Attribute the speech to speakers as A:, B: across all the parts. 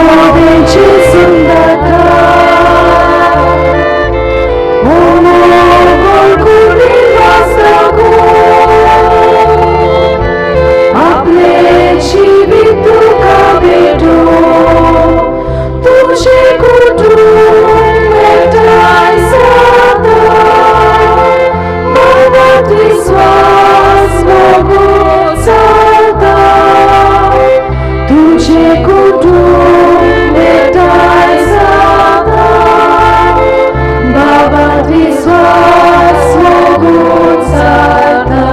A: मोदे जेजून दाता ओ मोगोळ कुडी वासगो आपले जिवीत तुका भेटो तुझे कुटुंब एकठांय जाता भावार्थ विस्वास मोगून चलता तुझे कुटुंब एकठांय जाता भावार्थ विस्वास मोगून चलता.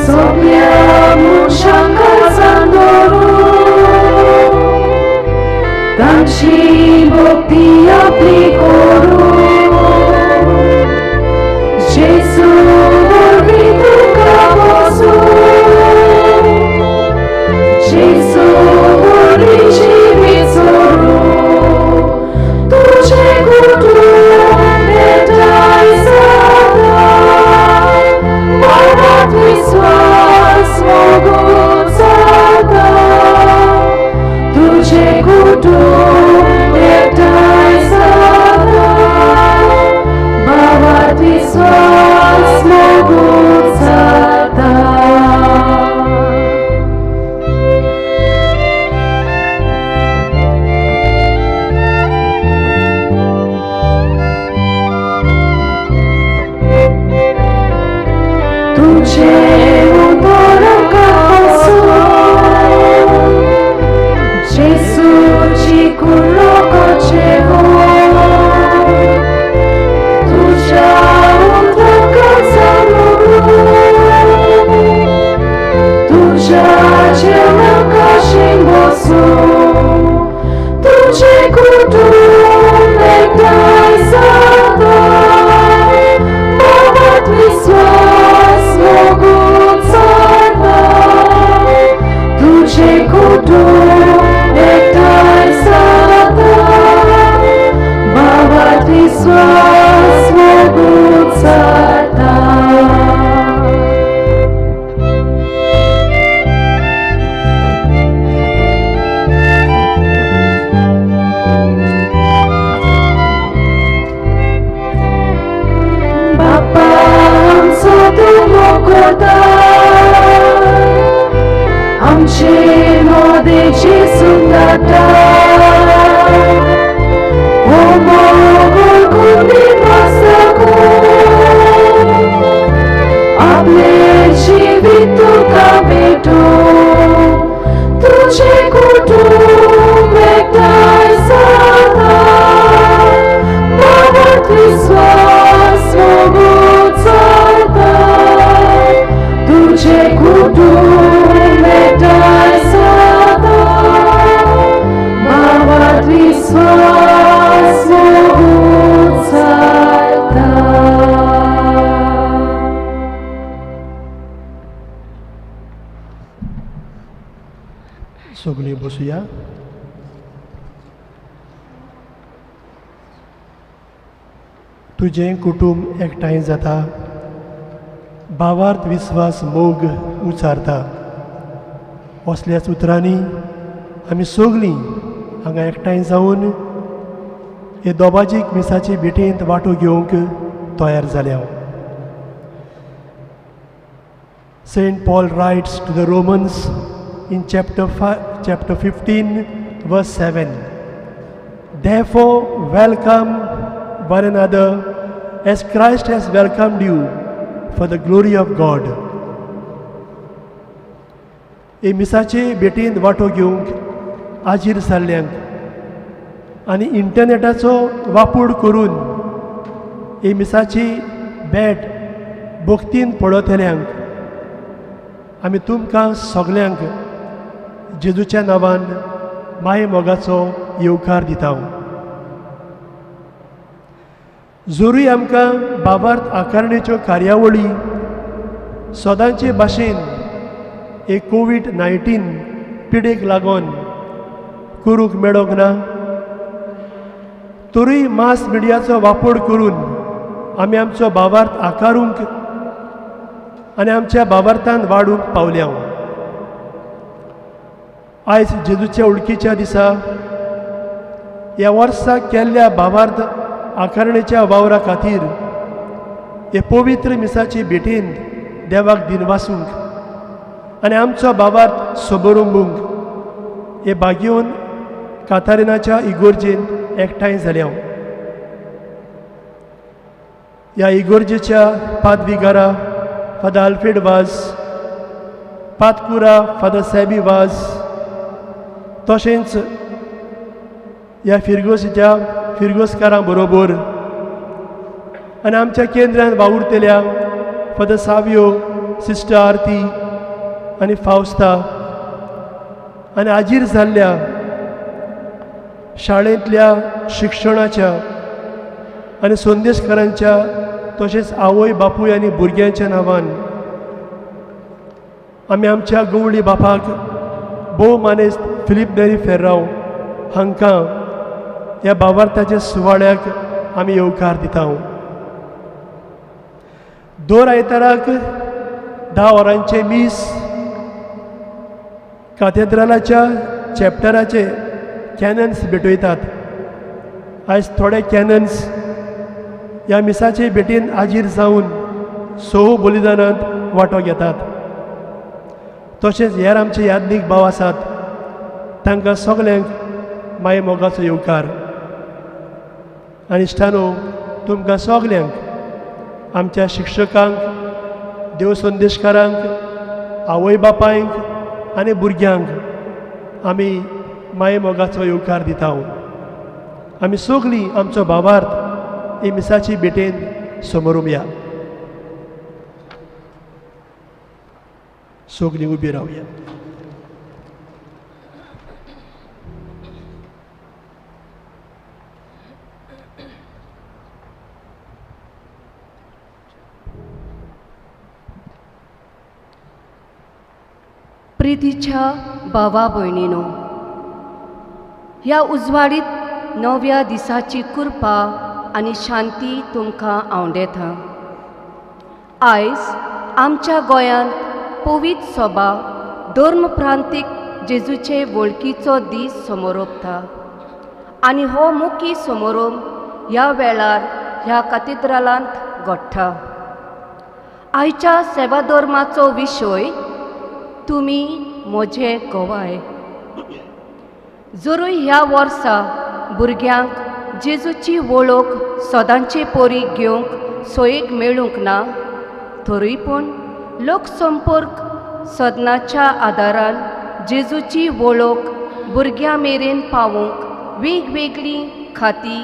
A: सगळ्या मनशांक दवरून तांची भक्ती आपली करूं जेजू वरवीं तुका बसूं जेजू वरवीं जिवीत सोडूं तुजें कुटुंब एकठांय जाता भावार्थ विस्वास मोगून चलता तुझे कुटुंब एकठांय जाता भावार्थ विस्वास मोगून चलता. तुझे उतर आमकां जेजूची कुर्लोकाचे तुझ्या उतरांक तुझ्या जेवणाक बसूं तुझे कुटुंब एकठांय जाता भावार्थ विस्वास मोगून चलता तुझे कुटुंब एकठांय जाता भावार्थ विस्वास मोगून चलता. बापा आमचो तूं मोग करता आमचे मोदे जेजून दाता ओ मोगोळ कुडी वासगो आपले जिवीत तुका भेटो तुझे कुटुंब एकठांय जाता भावार्थ विस्वास मोगून चलता तुझे कुटुंब एकठांय जाता भावार्थ विस्वास मोगून चलता.
B: सगळीं बसुया. तुजें कुटुंब एकठांय जाता भावार्थ विस्वास मोग उचारता असल्याच उतरांनी आमी सगळीं हांगा एकठांय जावन हे दोबाजीक मिसाचे भेटेंत वांटो घेवंक तयार जाल्या. Saint Paul writes to the Romans in chapter 15, verse 7. Therefore, welcome one another as Christ has welcomed you for the glory of God. हे मिसाचे भेटींत वांटो घेवंक आजीर जाल्ल्यांक आनी इंटरनेटाचो वापर करून हे मिसाची भेट भक्तीन पळयतल्यांक आमी तुमकां सगल्यांक जेजूच्या नांवान माये मोगाचो येवकार दिता. जरूय आमकां बाबार्थ आकारणेच्यो कार्यावळी सदांचे भाशेन एक कोवीड-19 पिडेक लागून करूंक मेळोंक ना, तरूय मास मिडियाचो वापर करून आमी आमचो भावार्थ आकारूंक आनी आमच्या भावार्थान वाडूंक पावल्या. आयज जेजूच्या उडकीच्या दिसा ह्या वर्साक केल्ल्या भावार्थ आकारणेच्या वावरा खातीर हे पवित्र मिसाचे भेटीन देवाक दिनवासूंक आनी आमचो भावार्थ सोबरुंबूंक हे बागेवन कातारिनाच्या इगोर्जेन एकठांय जाल्या. ह्या इगोर्जेच्या पादविगारा फादर आल्फ्रेड वाज, पातकुरा फादर सॅबी वाज, तशेंच ह्या फिरगोसीच्या फिरगोसकारां बरोबर आनी आमच्या केंद्रान वावुरतल्या फादर सावियो, सिस्टर आरती आनी फावस्ता आनी हाजीर जाल्ल्या शाळेंतल्या शिक्षणाच्या आनी संदेशकारांच्या तशेंच आवय बापूय आनी भुरग्यांच्या नांवान आमी आमच्या गवळी बापाक भोव मानेस्त फिलीप नेरी फेर्रांव हांकां ह्या भावार्थाच्या सुवाळ्याक आमी येवकार दिता. दर आयताराक 10 वरांचें मीस कातेद्रालाच्या चॅप्टराचे कॅनन्स भेटयतात. आयज थोडे कॅनन्स ह्या मिसाचे भेटीन हाजीर जावन सोव बलिदानांत वांटो घेतात. तशेंच हेर आमचे यादनीक भाव आसात तांकां सगल्यांक माये मोगाचो येवकार. आनी इश्टानो, तुमकां सगल्यांक, आमच्या शिक्षकांक, देव संदेशकारांक, आवय बापायंक आनी भुरग्यांक आमी माये मोगाचो येवकार दिता. आमी सगळीं आमचो भावार्थ ही मिसाची भेटेन समोरुया. सगळीं उबी रावया.
C: प्रितीच्या भावा भयणीनो, ह्या उजवाडीत नव्या दिसाची कृपा आनी शांती तुमकां आंवडेता. आयज आमच्या गोंयांत पवित्र सभा धर्म प्रांतीक जेजूचे वळखीचो दीस समोरोपता आनी हो मुखी समारोप ह्या वेळार ह्या कातेद्रालांत घडटा. आयच्या सेवाधर्माचो विशय तुमी म्हजे गवाय. जरूय ह्या वर्सा भुरग्यांक जेजूची वळख सदांचे परी घेवंक सोयीक मेळूंक ना, तरूय पूण लोकसंपर्क सदनाच्या आदारान जेजूची वळख भुरग्यां मेरेन पावोवंक वेगवेगळीं खातीं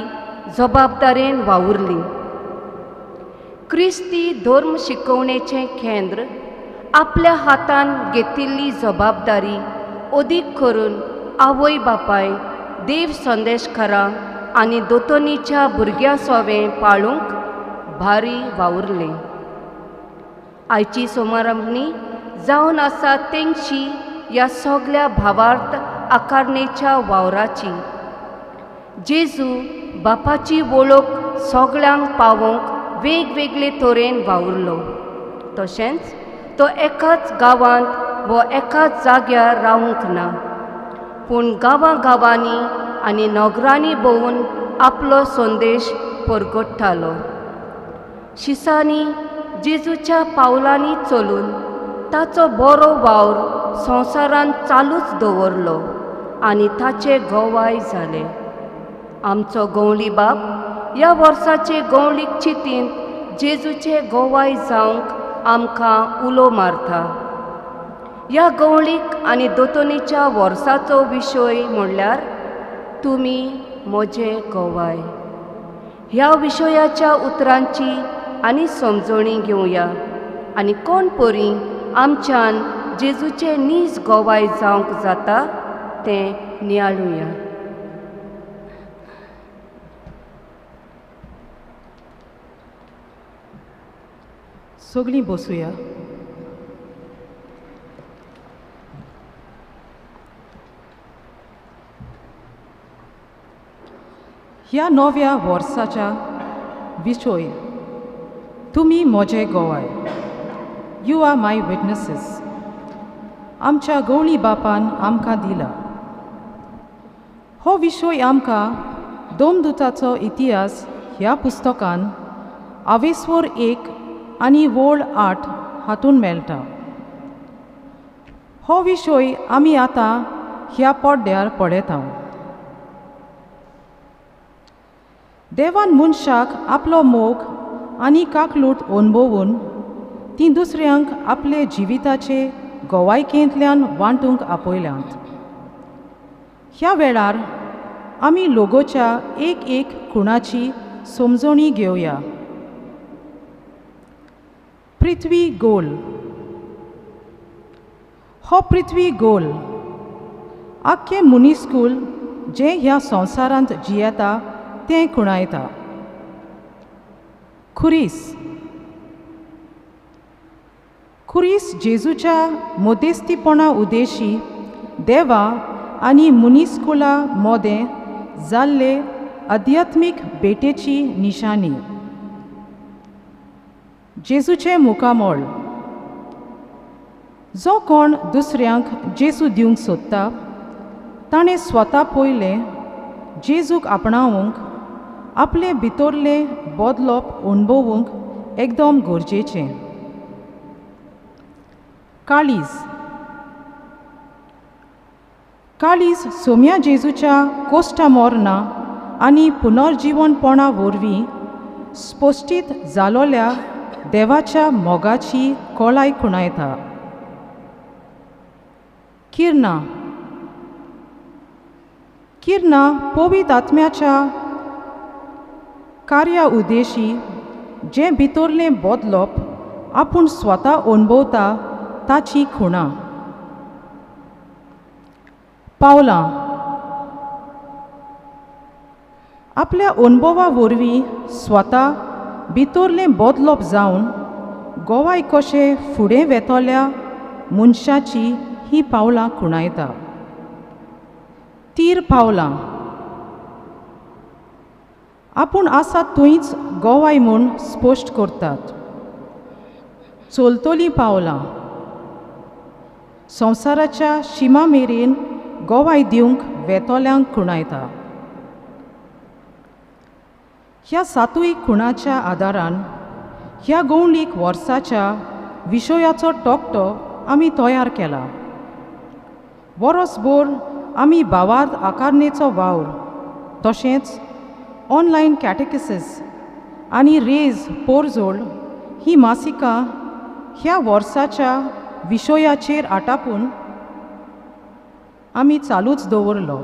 C: जबाबदारेन वावुरलीं. क्रिस्ती धर्म शिकोवणेचें केंद्र आपल्या हातान घेतिल्ली जबाबदारी अदीक करून आवय बापाय, देव संदेशकारां आनी दोतोनीच्या भुरग्यां सोवें पाळूंक भारी वावुरलें. आयची समारंभणी जावन आसा तेंगशी ह्या सगल्या भावार्थ आकारणेच्या वावराची. जेजू बापाची वळख सगळ्यांक पावोवंक वेगवेगळे तरेन वावुरलो. तशेंच तो एकाच गांवांत व एकाच जाग्यार रावूंक ना, पूण गांवां गांवांनी आनी नगरांनी भोंवून आपलो संदेश परगट्टालो. शिसांनी जेजूच्या पावलांनी चलून ताचो बरो वावर संवसारांत चालूच दवरलो आनी ताचे गवाय जाले. आमचो गवळी बाप ह्या वर्साचे गवळीक चिंतीन जेजूचे गवाय जावंक आमकां उलो मारता. ह्या गवळीक आनी दोतोनीच्या वर्साचो विशय म्हणल्यार तुमी म्हजे गवाय. ह्या विशयाच्या उतरांची आनी समजणी घेवया आनी कोण परी आमच्यान जेजूचे नीज गवाय जावंक जाता तें नियाळुया.
D: सगळीं बसुया. ह्या नव्या वर्साच्या विशय तुमी म्हजे गोवाय, you are my witnesses, आमच्या गवळी बापान आमकां दिला. हो विशय आमकां दोमदुताचो इतिहास ह्या पुस्तकान आवेस्वर 1 आनी वोळ 8 हातून मेळटा. हो विशय आमी आतां ह्या पड्ड्यार पळयता. देवान मनशाक आपलो मोग आनी काकलूट अणभवून ती दुसऱ्यांक आपले जिविताचे गोवायकेंतल्यान वांटूंक आपयल्यांत. ह्या वेळार आमी लोगोच्या एक एक खुणाची समजणी घेवया. पृथ्वी गोल. हो पृथ्वी गोल आख्खें मनीसकूल जें ह्या संवसारांत जियेता तें खुणायता. खुरीस. खुरीस जेजूच्या मदेस्तीपणा उद्देशी देवा आनी मनीसकुला मोदें जाल्ले आध्यात्मीक भेटेची निशाणी. जेजूचें मुखामळ. जो कोण दुसऱ्यांक जेजू दिवंक सोदता ताणें स्वता पयलें जेजूक आपणावंक आपले भितरलें बदलप अणभवूंक एकदम गरजेचें. काळीज. काळीज सोम्या जेजूच्या कोश्टा मोरना आनी पुनर्जिवनपणा वरवीं स्पश्टीत जालोल्या देवाच्या मोगाची कोलाय खुणायता. किर्णां. किर्णां पवित्र आत्म्याच्या कार्या उद्देशी जें भितरलें बदलप आपूण स्वता अणभवता ताची खुणां. पावलां. आपल्या अणभवा वरवीं स्वता भितरलें बदलप जावन गोवाय कशें फुडें वेतल्या मनशाची ही पावलां खुणायता. तीर पावलां. आपूण आसा थंयच गोवाय म्हूण स्पश्ट करतात. चलतलीं पावलां. संवसाराच्या शिमा मेरेन गोवाय दिवंक वेतल्यांक खुणायता. ह्या सातूय खुणाच्या आदारान ह्या गवळीक वर्साच्या विशयाचो तकटो आमी तयार केला. वरसभर आमी भावार्थ आकारणेचो वावर तशेंच ऑनलायन कॅटेकिसीस आनी रेज पोरजोळ ही मासिकां ह्या वर्साच्या विशयाचेर आटापून आमी चालूच दवरलो.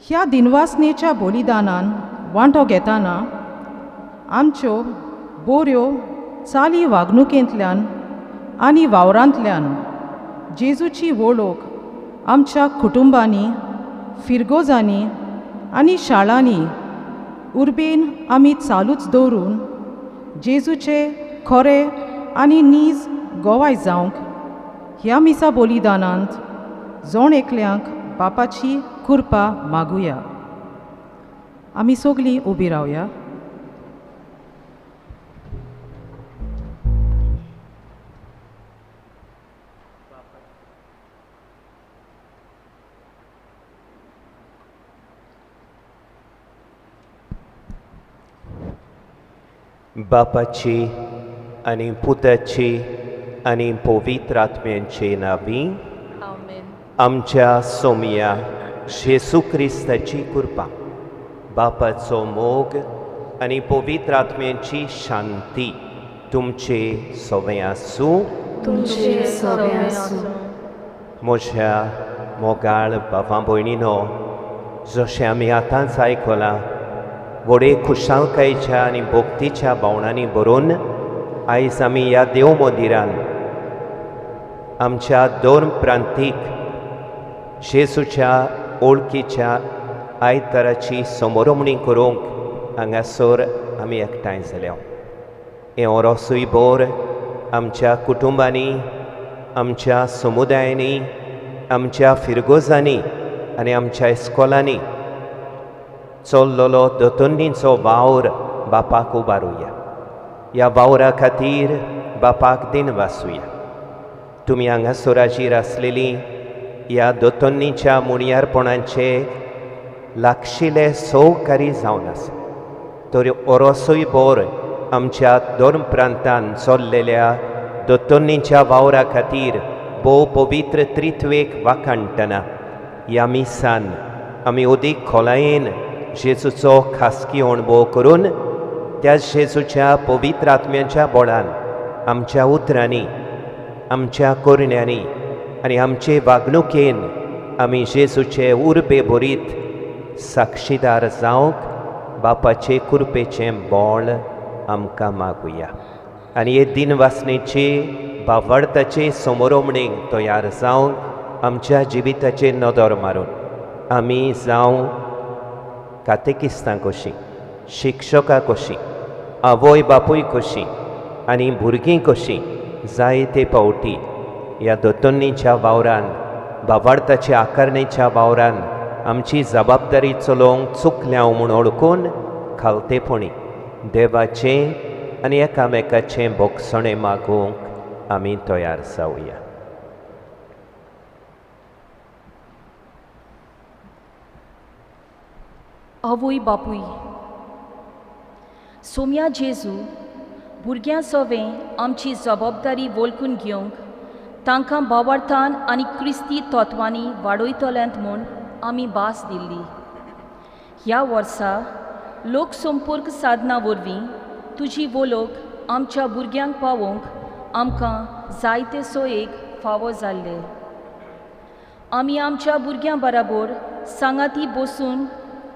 D: ह्या दिनवासनेच्या बलिदानान वांटो घेतना आमच्यो बऱ्यो चाली वागणुकेंतल्यान आनी वावरांतल्यान जेजूची वळख आमच्या कुटुंबांनी, फिरगोजांनी आनी शाळांनी उर्बेन आमी चालूच दवरून जेजूचे खरे आनी नीज गोवाय जावंक ह्या मिसा बलिदानांत जण एकल्यांक बापाची कृपा मागुया. आमी सगळीं उबी रावया.
E: बापाची आनी पुताची आनी पवित्र आत्म्यांचे नांवी आमच्या सोमया जेजू क्रिस्ताची कृपा, बापाचो मोग आनी पवित्र आत्म्यांची शांती तुमचे सगळें आसूं.
A: तुमचे सगळें आसूं.
E: म्हज्या मोगाळ बाबा भयणीनो, जशें आमी आतांच आयकलां, व्हडे खुशालकायेच्या आनी भक्तीच्या भावनांनी भरून आयज आमी ह्या देव मंदिरान आमच्या दोन प्रांतीक जेजूच्या ओळखीच्या आयताराची समोरमणी करूंक हांगासर आमी एकठांय जाल्या. हें ओरोसूय भर आमच्या कुटुंबांनी, आमच्या समुदायांनी, आमच्या फिरगोजांनी आनी आमच्या इस्कोलांनी चल्लोलो दोतोन्नीचो वावर बापाक उबारुया. ह्या वावरा खातीर बापाक दिनवासुया. तुमी हांगासर हाजीर आसलेली ह्या दोतोन्नीच्या मुणयारपणाचे लागशिले सहकारी जावन आसा तर ओरोसूय बोर आमच्या धर्म प्रांतान चल्लेल्या दोतोन्नीच्या वावरा खातीर भोव पवित्र त्रित्वेक वाखाणटना ह्या मिसान आमी अदीक खोलायेन जेजूचो खासगी अणभव करून त्या जेजूच्या पवित्र आत्म्याच्या बळान आमच्या उतरांनी, आमच्या करण्यांनी आनी आमचे वागणुकेन आमी जेजूचे उर्बे भरीत साक्षीदार जावंक बापाचे कृपेचें बळ आमकां मागुया आनी हे दिनवासनेचे बावडताचे समोरोमणेक तयार जावंक आमच्या जिविताचेर नदर मारून आमी जावं कातेकिस्तां कशीं, शिक्षकां कशीं, आवय बापूय कशीं आनी भुरगीं कशीं जायते फावटी ह्या दोतोन्नीच्या वावरान, बावार्थाच्या आकारणेच्या वावरान आमची जबाबदारी चलोवंक चुकल्या म्हूण वळखून खालतेपणी देवाचें आनी एकामेकाचें भोगसणें मागूंक आमी तयार जावया.
F: आवय बापूय सोम्या जेजू भुरग्यां सोवें आमची जबाबदारी वळखून घेवंक तांकां बावडतान आनी क्रिस्ती तत्वांनी वाडयतल्यांत म्हूण आमी भास दिल्ली. ह्या वर्सा लोकसंपर्क साधना वरवीं तुजी वळख आमच्या भुरग्यांक पावोवंक आमकां जायते सोयेक फावो जाल्ले. आमी आमच्या भुरग्यां बराबर सांगाती बसून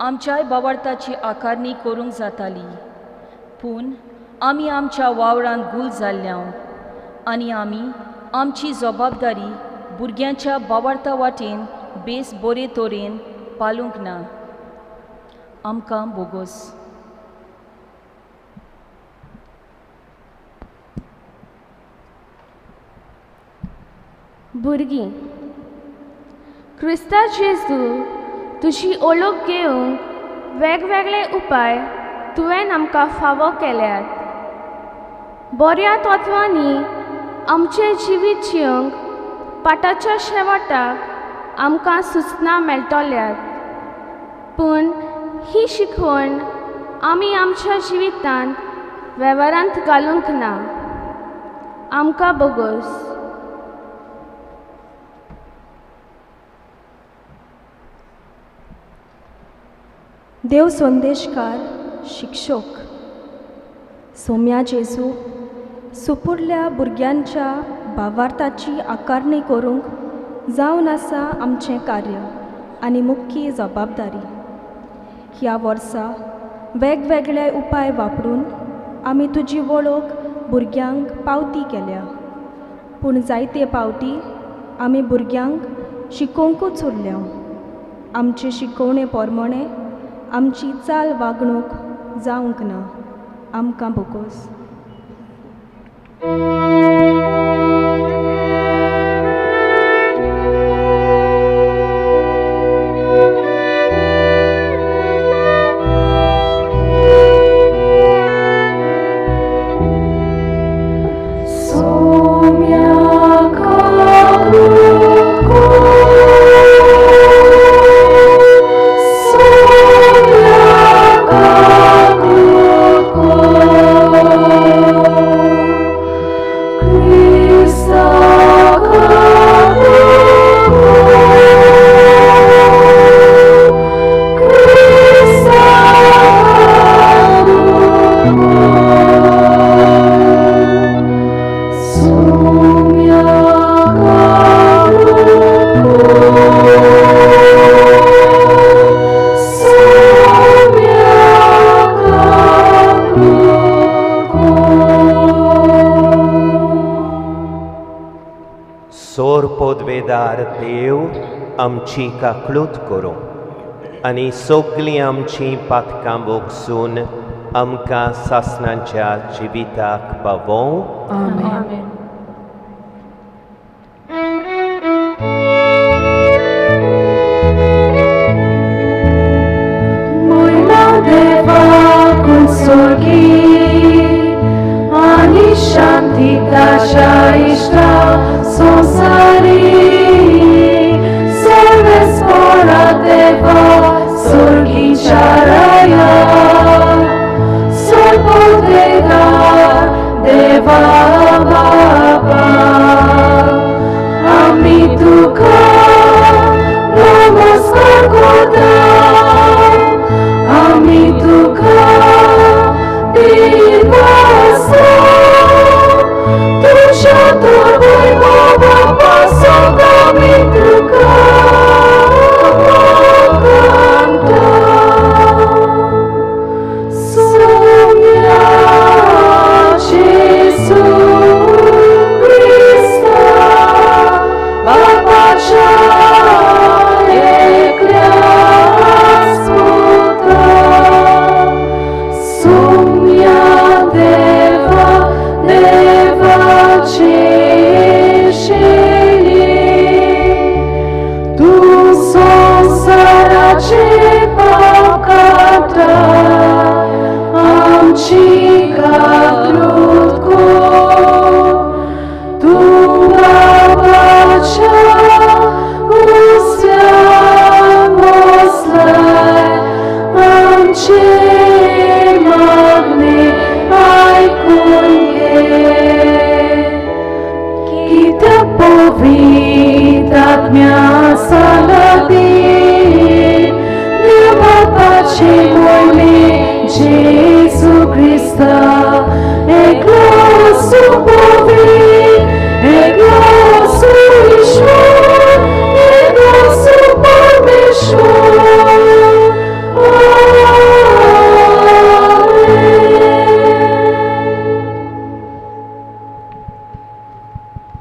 F: आमच्याय बावडताची आकारणी करूंक जाताली, पूण आमी आमच्या वावरांत गुल जाल्ल्या आनी आमी आमची जबाबदारी भुरग्यांच्या बावडता वाटेन बेस बरे तरेन पालूंक ना. आमकां बोगोस.
A: भुरगीं, क्रिस्ता जेजू तुजी ओळख घेवंक वेगवेगळे उपाय तुवें आमकां फावो केल्यात. बऱ्या तत्वांनी आमचें जिवीत जिवंक पाटाच्या शेवटाक आमकां सुचना मेळटल्यात, पूण ही शिकवण आमी आमच्या जिवितांत वेव्हारांत घालूंक ना. आमकां बोगोस.
G: देव संदेशकार शिक्षक सोम्या जेजू सुपुरल्या भुरग्यांच्या भावार्थाची आकारणी करूंक जावन आसा आमचें कार्य आनी मुख्य जबाबदारी. ह्या वर्सा वेगवेगळे उपाय वापरून आमी तुजी वळख भुरग्यांक पावती केल्या, पूण जायते पावटी आमी भुरग्यांक शिकोवंकूच उरल्या. आमचे शिकोवणे प्रमाणे आमची चाल वागणूक जावंक ना. आमकां बोगोस.
E: पदवेदार देव आमची काकळूत करूं आनी सगळीं आमची पातकां भोगसून आमकां सासणाच्या जिविताक पावोवं.
D: आमेन.
A: Amen.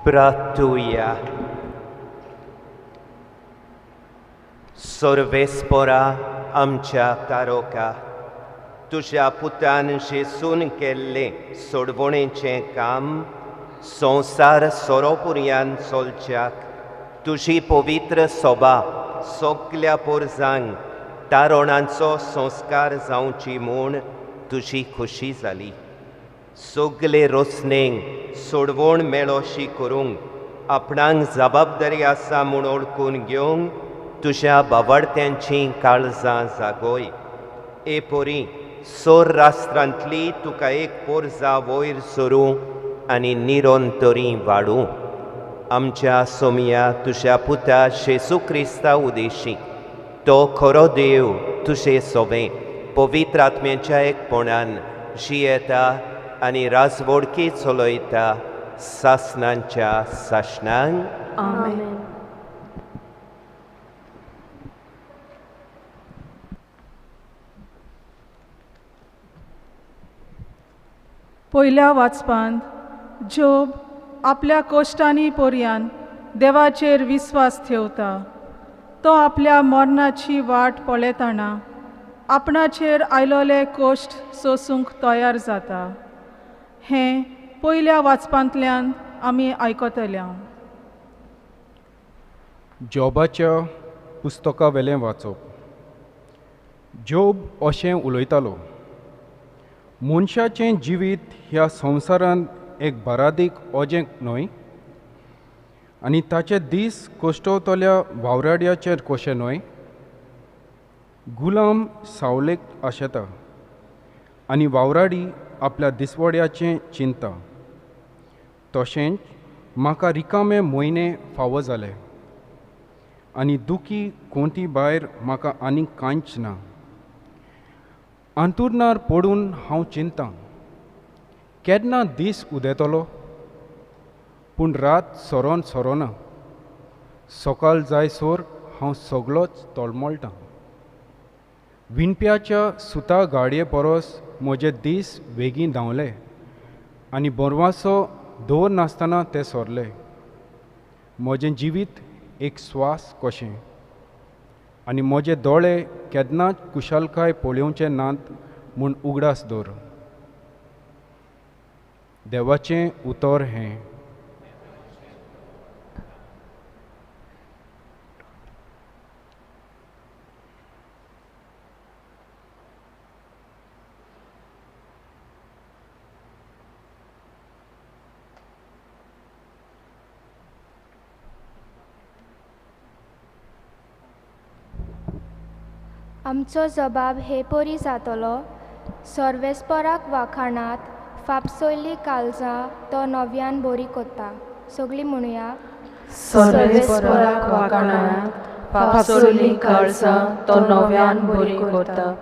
E: Pratuia. Sorvespora आमच्या तारोका तुज्या पुतान जेसून केल्लें सोडवणेचें काम संवसार सोरोपुरयान चलच्याक तुजी पवित्र सोबा सगल्या पोरजांक तारणांचो संस्कार जावची म्हूण तुजी खोशी जाली. सगले रोसणेंक सोडवण मेळोशी करूंक आपणाक जबाबदारी आसा म्हूण ओळखून घेवंक तुज्या बावडत्यांची काळजां जागोय. ए पोरी सोर राष्ट्रांतली तुका एक पोरजा वयर सरूं आनी निरंतरी वाडूं. आमच्या सोमया तुज्या पुता जेजू क्रिस्ता उदेशी तो खरो देव तुजे सोबें पवित्र आत्म्याच्या एकपणान जियेता आनी राजवडकी चलयता सासनांच्या सासणांक.
A: आमेन.
D: पयल्या वाचपांत जोब आपल्या कोश्टांनी पोरयान देवाचेर विस्वास ठेवता. तो आपल्या मरणाची वाट पळयतना आपणाचेर आयलोले कोश्ट सोसूंक तयार जाता. हें पयल्या वाचपांतल्यान आमी आयकतल्या.
H: जोबाच्या पुस्तका वेलें वाचप. जोब अशें उलयतालो, मनशाचें जिवीत ह्या संवसारांत एक बारादीक अजें न्हय आनी ताचे दीस कश्टवतल्या वावराड्याचेर कशें न्हय. गुलाम सावलेक आशेता आनी वावराडी आपल्या दिसवड्याचें चिंता. तशेंच म्हाका रिकामे म्हयने फावो जाले आनी दुखी कोंती भायर म्हाका आनीक कांयच ना. अंतुरणार पडून हांव चिंता केन्ना दीस उदेतलो, पूण रात सरोन सरोना. सकाळ जायसर हांव सगळोच तळमळटां. विणप्याच्या सुता गाडये परस म्हजे दीस वेगीं धांवले आनी बरवासो दवर नासतना ते सरले. म्हजें जिवीत एक स्वास कशें आनी म्हजे दोळे केन्नाच कुशालकाय पळोवचे नात म्हूण उगडास दवर. देवाचें उतर हें.
I: आमचो जबाब हे परी जातलो, सर्वेस्पराक वाखाणात फापसयल्ली काळजां तो नव्यान बरी कोत्ता. सगळीं म्हणुया,
A: सर्वेस्पराक वाखाणात फापसयल्ली काळजां तो नव्यान बरी कोत्ता.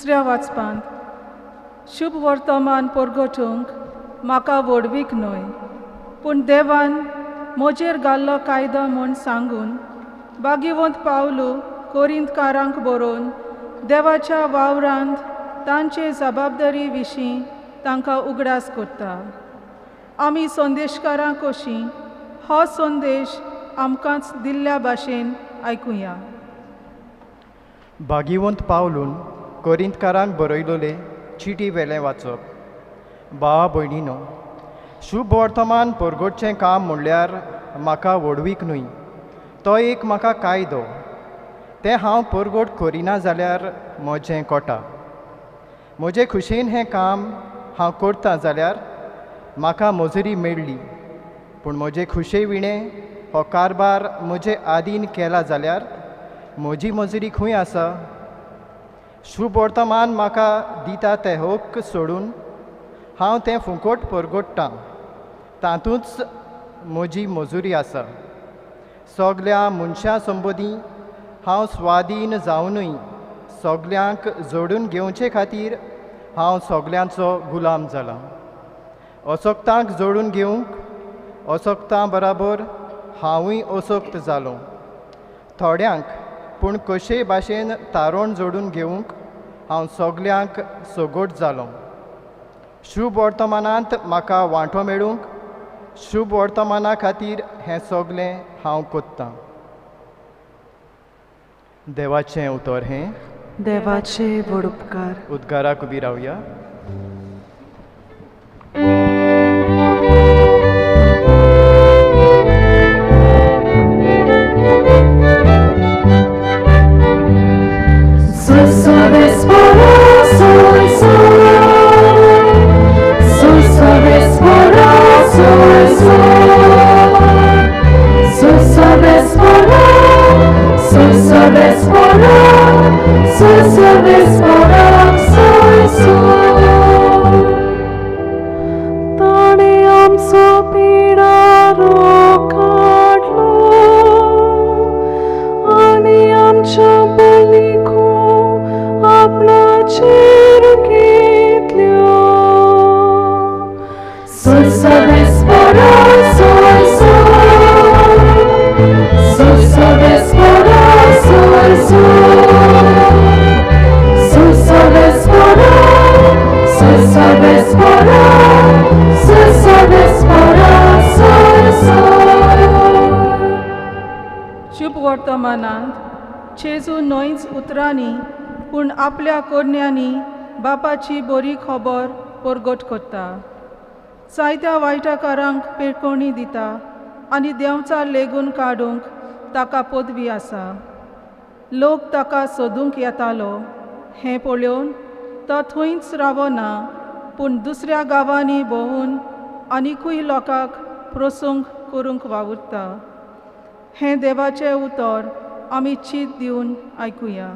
D: दुसऱ्या वाचपांत शुभ वर्तमान परगटूंक म्हाका व्हडवीक न्हय, पूण देवान म्हजेर घाल्लो कायदो म्हूण सांगून भाग्यवंत पावलू कोरिंतकारांक बरोवन देवाच्या वावरांत तांचे जबाबदारी विशीं तांकां उगडास करता. आमी संदेशकारां कशीं हो संदेश आमकांच दिल्ल्या भाशेन आयकुया.
J: भागिवंत पावलून कोरिंतकारांक बरयलोले चिटी वेलें वाचप. भावा भयणीनो, शुभ वर्तमान परगटचें काम म्हणल्यार म्हाका व्हडवीक न्हय, तो एक म्हाका कायदो. तें हांव परगट करिना जाल्यार म्हजें कोटा. म्हजे खुशेन हें काम हांव करतां जाल्यार म्हाका मजुरी मेळ्ळी, पूण म्हजे खुशे विणें हो कारबार म्हजे आदीन केला जाल्यार म्हजी मजुरी खंय आसा? शुभ वर्तमान म्हाका दिता ते हक्क सोडून हांव तें फुकट परगट्टां, तातूंच म्हजी मजुरी आसा. सगल्या मनशां संबंदी हांव स्वाधीन जावनूय सगल्यांक जोडून घेवचे खातीर हांव सगल्यांचो गुलाम जाला. असक्तांक जोडून घेवंक असक्तां बराबर हांवूय असक्त जालो. थोड्यांक पूण कशेय भाशेन तारोण जोडून घेवंक हांव सगल्यांक सगट जालो. शुभ वर्तमानांत म्हाका वांटो मेळूंक शुभ वर्तमाना खातीर हें सगलें हांव कोत्तां. देवाचें उतर हें.
A: देवाचे व्हड उपकार.
J: उद्गाराक उबी रावया.
D: शुभ वर्तमानांत जेजू न्हयच उतरांनी पूण आपल्या कोरण्यांनी बापाची बरी खबर परगट करता. जायत्या वायटकारांक पेरकोणी दिता आनी देंवचार लेगून काडूंक ताका पदवी आसा. लोक ताका सोदूंक येतालो हें पळोवन तो थंयच रावना, पूण दुसऱ्या गांवांनी भोंवून आनिकूय लोकांक प्रसंग करूंक वावुरता. हें देवाचें उतर आमी चीत दिवन आयकुया.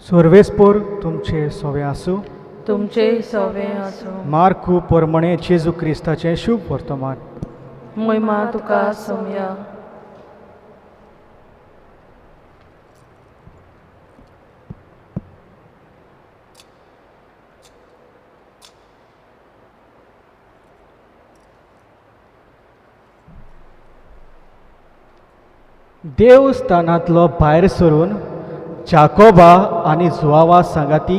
K: सर्वेस्पोर तुमचे सोवे आसूं.
A: तुमचे सोवे आसूं.
K: मार्कू परमणे जेजू क्रिस्ताचें शुभ वर्तमान.
A: मोहिमा तुका सोमया.
K: देवस्थानांतलो भायर सरून जाकोबा आनी जुआवा सांगाती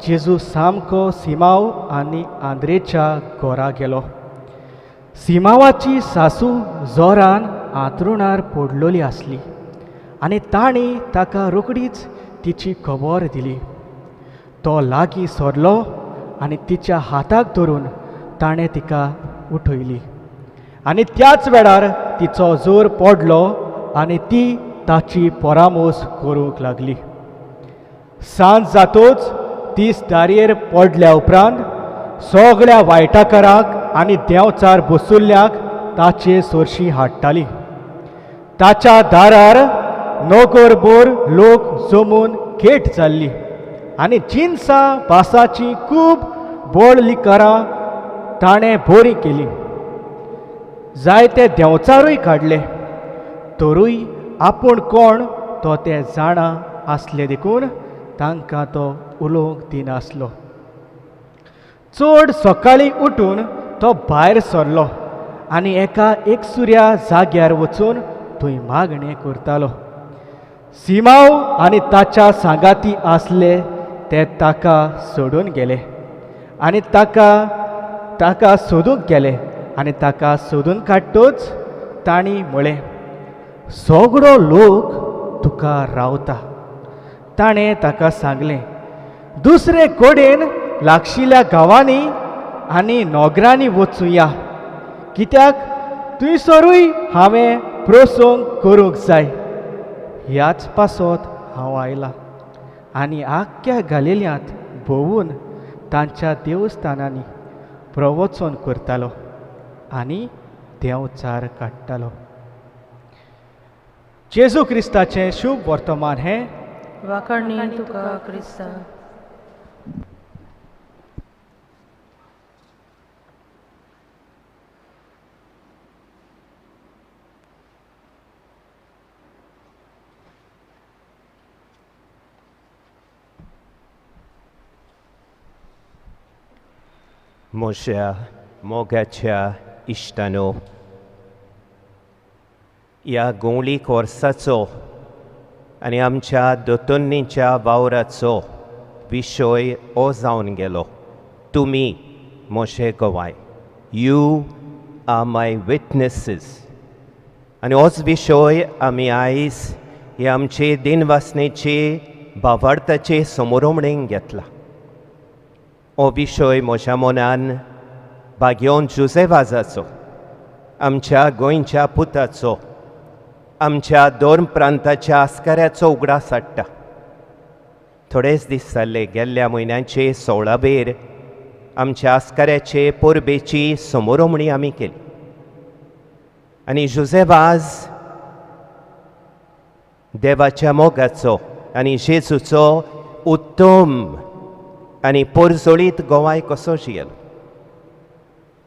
K: जेजू सामको सिमाव आनी आंद्रेच्या घरा गेलो. सिमावाची सासू जोरान आंतरुणार पडलोली आसली आनी तांणी ताका रोखडीच तिची खबर दिली. तो लागीं सरलो आनी तिच्या हाताक धरून ताणें तिका उठयली आनी त्याच वेळार तिचो जोर पडलो आनी ती ताची परामोस करूंक लागली. सांज जातोच तीस दारयेर पडल्या उपरांत सगळ्या वायटाकाराक आनी देंवचार बसुल्ल्याक ताचे सोरशी हाडटाली. ताच्या दारार नगरभर लोक जमून खेट जाल्ली आनी जिनसां भासाची खूब बोळलिकारां ताणें बरी केली. जायते देंवचारूय काडले, तरूय आपूण कोण तो ते जाणा आसले देखून तांकां तो उलोवंक दिनासलो. चड सकाळीं उठून तो भायर सरलो आनी एका एकसुऱ्या जाग्यार वचून थंय मागणें करतालो. सिमांव आनी ताच्या सांगाती आसले ते ताका सोडून गेले आनी ताका सोदूंक गेले आनी ताका सोदून काडटच तांणी म्हळें, सगळो लोक तुका रावता. ताणें ताका सांगलें, दुसरे कडेन लागशिल्ल्या गांवांनी आनी नोगरांनी वचुया, कित्याक थंयसरूय हांवें प्रसंग करूंक जाय. ह्याच पासत हांव आयलां. आनी आख्ख्या गालिल्यांत भोंवून तांच्या देवस्थानांनी प्रवचन करतालो आनी देंवचार काडटालो. जेजू क्रिस्ताचें शुभ वर्तमान हें.
L: वाखाणणी तुका क्रिस्ता.
E: म्हज्या मोगाच्या इश्टानो, ह्या गोंवळी कोर्साचो आनी आमच्या दोतोन्नीच्या वावराचो विशय हो जावन गेलो, तुमी म्हजे गवाय, you are my witnesses. आनी होच विशय आमी आयज हे आमचे दिनवासनेचे भावार्थाचे समोरोमणेक घेतला. हो विशय म्हज्या मनान भाग्योन जुझे वाजाचो, आमच्या गोंयच्या पुताचो, आमच्या दोन प्रांताच्या आस्काऱ्याचो उगडास हाडटा. थोडेच दीस जाल्ले गेल्ल्या म्हयन्याचे 16वेर आमच्या आस्काऱ्याचे परबेची समोरोमणी आमी केली आनी जुझे वाज देवाच्या मोगाचो आनी जेजूचो उत्तम आनी पोरजोळीत गोवाय कसो जियेलो.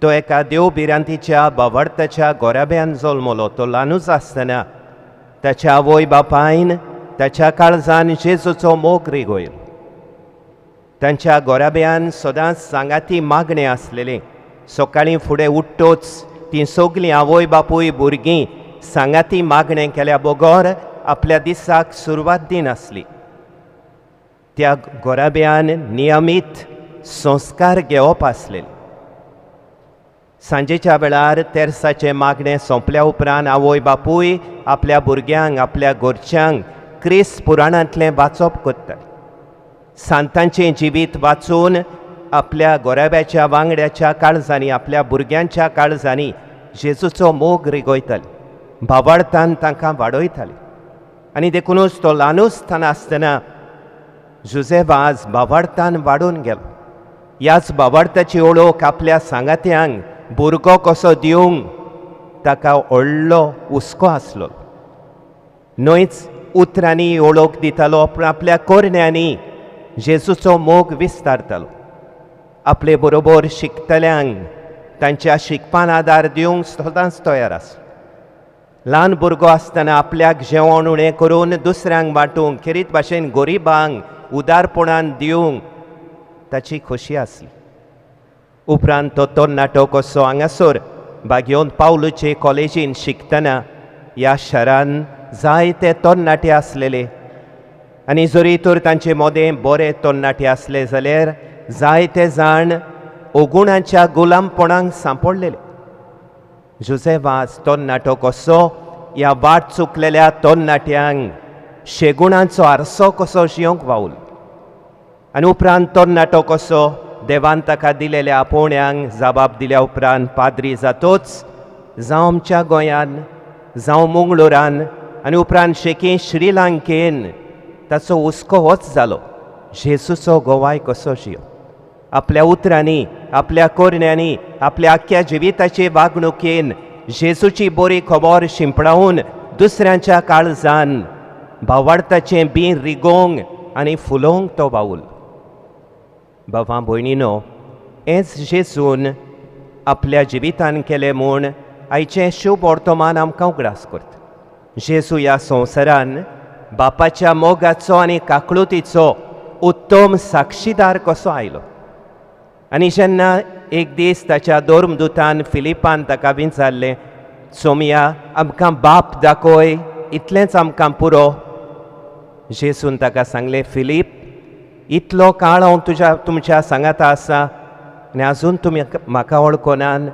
E: तो एका देव भिरांतीच्या बावडताच्या गोराब्यान जल्मलो. तो ल्हानूच आसतना ताच्या आवय बापायन ताच्या काळजान जेजूचो मोग रिगयलो. तांच्या गोराब्यान सदांच सांगाती मागणें आसलेलें. सकाळीं फुडें उठ्ठोच तीं सगलीं आवय बापूय भुरगीं सांगाती मागणें केल्या बगर आपल्या दिसाक सुरवात दिनासली. त्या गोराब्यान नियमीत संस्कार घेवप आसले. सांजेच्या वेळार तेर्साचें मागणें सोंपल्या उपरांत आवय बापूय आपल्या भुरग्यांक आपल्या घरच्यांक क्रिस्त पुराणांतलें वाचप करतात. सांतांचें जिवीत वाचून आपल्या गोराब्याच्या वांगड्याच्या काळजांनी आपल्या भुरग्यांच्या काळजांनी जेजूचो मोग रिगयताले, भावार्थान तांकां वाडयताले. आनी देखुनूच तो ल्हानूच आसतना जुझे वाज भावार्थान वाडून गेलो. ह्याच भावार्थाची ओळख आपल्या सांगात्यांक भुरगो कसो दिवंक ताका व्हडलो हुस्को आसलो. न्हयच उतरांनी ओळख दितालो, पूण आपल्या करण्यांनी जेजूचो मोग विस्तारतालो. आपले बरोबर शिकतल्यांक तांच्या शिकपान आदार दिवंक सदांच तयार आसलो. ल्हान भुरगो आसतना आपल्याक जेवण उणें करून दुसऱ्यांक वांटूंक, खेरीत भाशेन गरिबांक उदारपणान दिवंक ताची खोशी आसली. उपरांत तो तरणाटो कसो हांगासर बागयोन पावलूचे कॉलेजीन शिकतना ह्या शारान जायते तरणाटे आसलेले आनी जरी तर तांचे मोदें बरे तरणाटे आसले जाल्यार जायते जाण अगुणाच्या गुलामपणाक सांपडलेले. जुझे वाज तरणाटो कसो ह्या वाट चुकलेल्या तरणाट्यांक शेगुणांचो आरसो कसो जियोंक वावूल. आनी उपरांत तरणाटो कसो देवान ताका दिलेल्या आपोवण्यांक जबाब दिल्या उपरांत पाद्री जातोच जावं आमच्या गोंयान, जावं मंगळुरान आनी उपरांत शेकी श्रीलंकेन ताचो हुस्को होच जालो, जेजूचो गोवाय कसो जियो. आपल्या उतरांनी, आपल्या करण्यांनी, आपल्या आख्ख्या जिविताचे वागणुकेन जेजूची बरी खबर शिंपडावन दुसऱ्यांच्या काळजान भावार्थाचें बीं रिगोवंक आनी फुलोवंक तो वावूल. बाबा भयणीनो, हेंच जेजून आपल्या जिवितान केलें म्हूण आयचें शुभ वर्तमान आमकां उगडास करता. जेजू ह्या संवसारान बापाच्या मोगाचो आनी काकळुतीचो उत्तम साक्षीदार कसो आयलो. आनी जेन्ना एक दीस ताच्या धर्मदूतान फिलिपान ताका विचारलें, सोमया आमकां बाप दाखय, इतलेंच आमकां पुरो. जेसून ताका सांगलें, फिलीप, इतलो काळ हांव तुमच्या सांगाता आसा आनी आजून तुमी म्हाका वळखनान.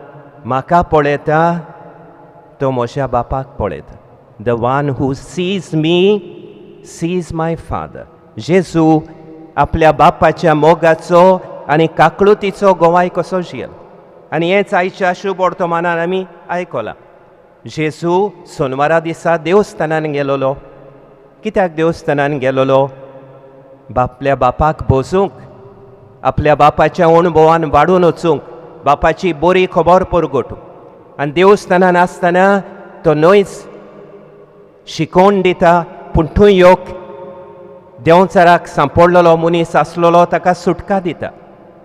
E: म्हाका पळयता तो म्हज्या बापाक पळयता. The one who sees me sees my father. जेजू आपल्या बापाच्या मोगाचो आनी काकळुतीचो गोवाय कसो जियल. आनी हेंच आयच्या शुभ वर्तमानान आमी आयकलां. जेजू सोनवारा दिसा देवस्थानान गेलोलो. कित्याक देवस्थानान गेलोलो? आपल्या बापाक भोजूंक, आपल्या बापाच्या अणभवान वाडून वचूंक, बापाची बरी खबर परगटूंक. आनी देवस्थानान आसतना तो न्हयच शिकोवन दिता, पूण थंय एक देंवचाराक सांपडलेलो मनीस आसलेलो ताका सुटका दिता.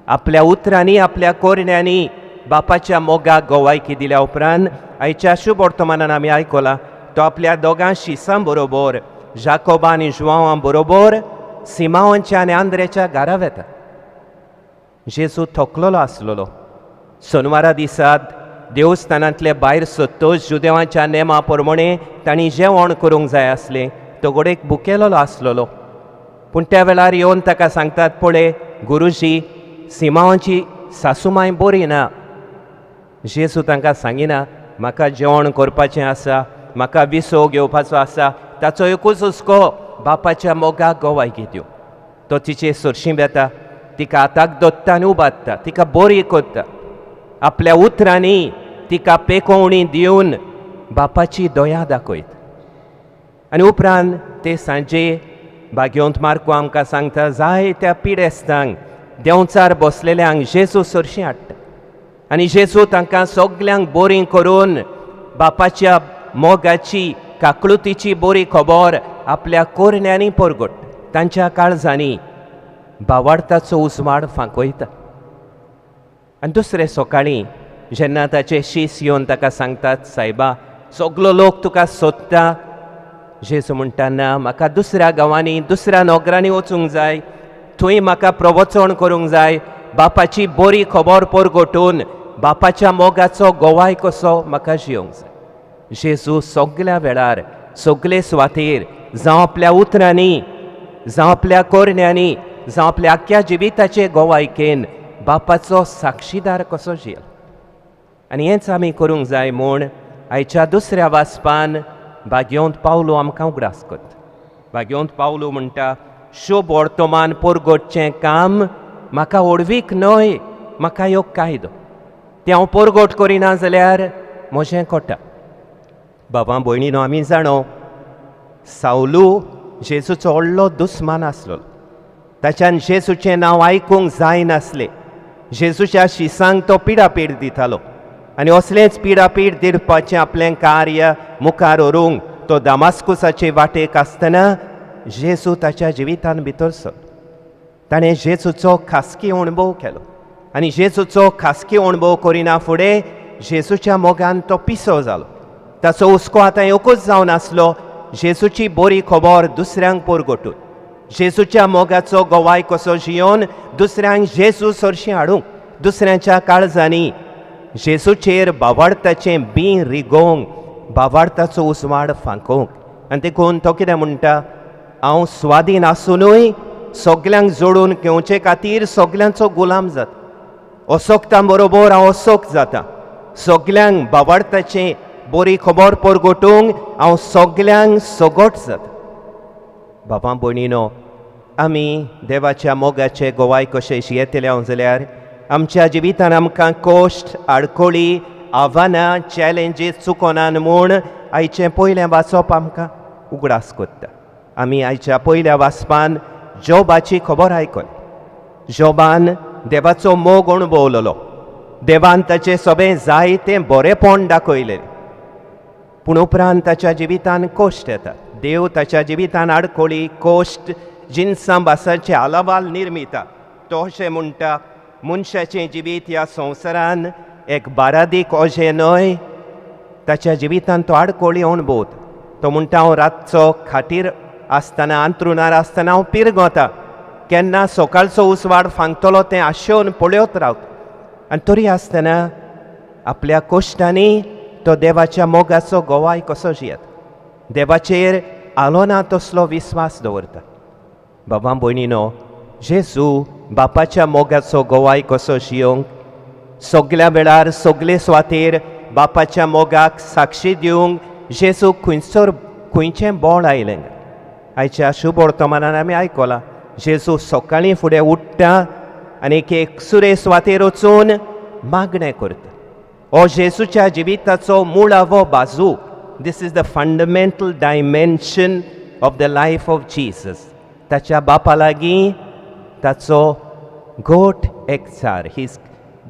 E: आपल्या उतरांनी, आपल्या कोरण्यांनी बापाच्या मोगाक गोवायकी दिल्या उपरांत आयच्या शुभ वर्तमानान आमी आयकलां, तो आपल्या दोगां शिसां बरोबर, जाकोबा आनी जुवांवां बरोबर सिमांवाच्या आनी आंद्रेच्या घरा वेता. जेजू थकलेलो आसलेलो. सोनवारा दिसा देवस्थानांतले भायर सोदतच जुदेवांच्या नेमा प्रमाणे तांणी जेवण करूंक जाय आसलें. तो घोडेक भुकेलेलो आसलेलो. पूण त्या वेळार येवन ताका सांगतात, पळय गुरुजी, सिमांवाची सासूमाय बरी ना. जेजू तांकां सांगिना, म्हाका जेवण करपाचें आसा, म्हाका विसव घेवपाचो आसा. ताचो एकूच हुस्को, बापाच्या मोगाक गोवायकी दिवं. तो तिचे सरशीं वेता, तिका हाताक दोत्ता आनी उबारता, तिका बरी करता. आपल्या उतरांनी तिका पेकोवणी दिवन बापाची दया दाखयता. आनी उपरांत ते सांजे भाग्यवंत मार्को आमकां सांगता, जायत्या पिडेस्तांक, देंवचार बसलेल्यांक जेजू सरशीं हाडटा. आनी जेजू तांकां सगल्यांक बरी करून बापाच्या मोगाची, काकळुतीची बरी खबर आपल्या कोरण्यांनी परगट, तांच्या काळजांनी बावार्थाचो उजवाड फांकयता. आनी दुसरे सकाळीं जेन्ना ताचे शीस येवन ताका सांगतात, सायबा, सगलो लोक तुका सोदता. जेजू म्हणटा, ना, म्हाका दुसऱ्या गांवांनी, दुसऱ्या नगरांनी वचूंक जाय, थंय म्हाका प्रवचन करूंक जाय, बापाची बरी खबर परगटून बापाच्या मोगाचो गोवाय कसो म्हाका जियोंक जाय. जेजू सगल्या वेळार, सगले सुवातेर, जावं आपल्या उतरांनी, जावं आपल्या कोरण्यांनी, जावं आपल्या आख्ख्या जिविताचे गोवायकेन बापाचो साक्षीदार कसो जियल. आनी हेंच आमी करूंक जाय म्हूण आयच्या दुसऱ्या वाचपान भाग्यवंत पावलो आमकां उगडास करता. भाग्यवंत पावलो म्हणटा, शुभ वर्तमान परगटचें काम म्हाका व्हडवीक न्हय, म्हाका एक कायदो, तें हांव परगट करिना जाल्यार म्हजें कोटा. बाबा भयणीनो, आमी जाणो सावलू जेजूचो व्हडलो दुस्मान आसलो. ताच्यान जेजूचें नांव आयकूंक जायनासलें. जेजूच्या शिसांक तो पिडापीड दितालो आनी असलेंच पिडापीड दिवपाचें आपलें कार्य मुखार व्हरूंक तो दामास्कुसाचे वाटेक आसतना जेजू ताच्या जिवितान भितर सरलो. ताणें जेजूचो खासकी अणभव केलो आनी जेजूचो खासकी अणभव करिना फुडें जेजूच्या मोगान तो पिसो जालो. ताचो हुस्को आतां एकूच जावन आसलो, जेजूची बरी खबर दुसऱ्यांक परगटून, जेजूच्या मोगाचो गोवाय कसो जियोवन दुसऱ्यांक जेजू सरशीं हाडूंक, दुसऱ्यांच्या काळजांनी जेजूचेर बावार्थाचें बीं रिगोवंक, बावार्थाचो उजवाड फांकोवंक. आनी देखून तो कितें म्हणटा, हांव स्वाधीन आसुनूय सगल्यांक जोडून घेवचे खातीर सगल्यांचो गुलाम जाता. असोक्तां बरोबर हांव असोक्त जाता. सगल्यांक बावार्थाचें बरी खबर परगटूंक हांव सगल्यांक सगट जाता. बाबा भयणीनो, आमी देवाच्या मोगाचे गोवाय कशे जियेतले हांव जाल्यार आमच्या जिवितान आमकां कश्ट, आडखळी, आव्हानां, चॅलेंजीस चुकोनान म्हूण आयचें पयलें वाचप आमकां उगडास करता. आमी आयच्या पयल्या वाचपान जोबाची खबर आयकली. जोबान देवाचो मोग अणभवलेलो, देवान ताचें सगळें जायतें बरेंपण दाखयलें. पूण उपरांत ताच्या जिवितान कश्ट येता. देव ताच्या जिवितान आडखळी, कश्ट, जिनसां भासांचे आलावाल निर्मिता. तो अशें म्हणटा, मनशाचें जिवीत ह्या संवसारान एक बारादीक अशें न्हय. ताच्या जिवितान तो आडखळी अणभवता. तो म्हणटा, हांव रातचो खाटीर आसतना अंतरुणार आसतना हांव पिरगोता, केन्ना सकाळचो उजवाड फांगतलो तें आशेवन पळयत रावता. आनी तरी आसतना आपल्या कोश्टांनी तो देवाच्या मोगाचो गोवाय कसो जियेता, देवाचेर आलो ना तसलो विस्वास दवरता. बाबा भयणीनो, जेजू बापाच्या मोगाचो गोवाय कसो जियोंक सगल्या वेळार सगले सुवातेर बापाच्या मोगाक साक्षी दिवंक जेजू खंयसर खंयचें बळ आयलें. आयच्या शुभ वर्तमानान आमी आयकलां, जेजू सकाळीं फुडें उठ्ठा आनी एक सुरे सुवातेर वचून मागणें करता. हो जेजूच्या जिविताचो मुळावो बाजू. This is the fundamental dimension of the life of Jesus. ताच्या बापा लागीं ताचो घोट एकचार, his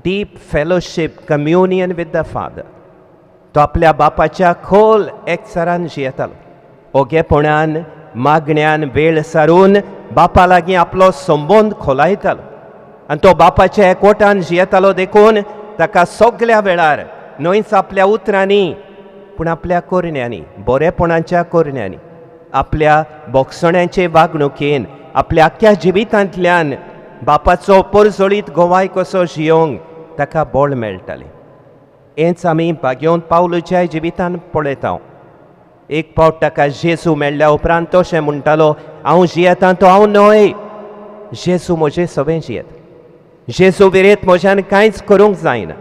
E: deep fellowship, communion with the father. तो आपल्या बापाच्या खोल एकचारान जियेतालो. ओगेपणान मागण्यान वेळ सारून बापा लागीं आपलो संबंद खोलायतालो आनी तो बापाच्या एकवटान जियेतालो. देखून ताका सगल्या वेळार न्हयच आपल्या उतरांनी पूण आपल्या करण्यांनी, बरेपणाच्या करण्यांनी, आपल्या बोगसण्याचे वागणुकेन, आपल्या आख्ख्या जिवितांतल्यान बापाचो परजळीत गोवाय कसो जियोंक ताका बळ मेळटालें. हेंच आमी भाग्योन पावलूच्या जिवितान पळयता. एक फावट ताका जेजू मेळ्ळ्या उपरांत तशें म्हणटालो, हांव जियेता तो हांव न्हय, जेजू म्हजें सगळें जियेता, जेजू विरेत म्हज्यान कांयच करूंक जायना.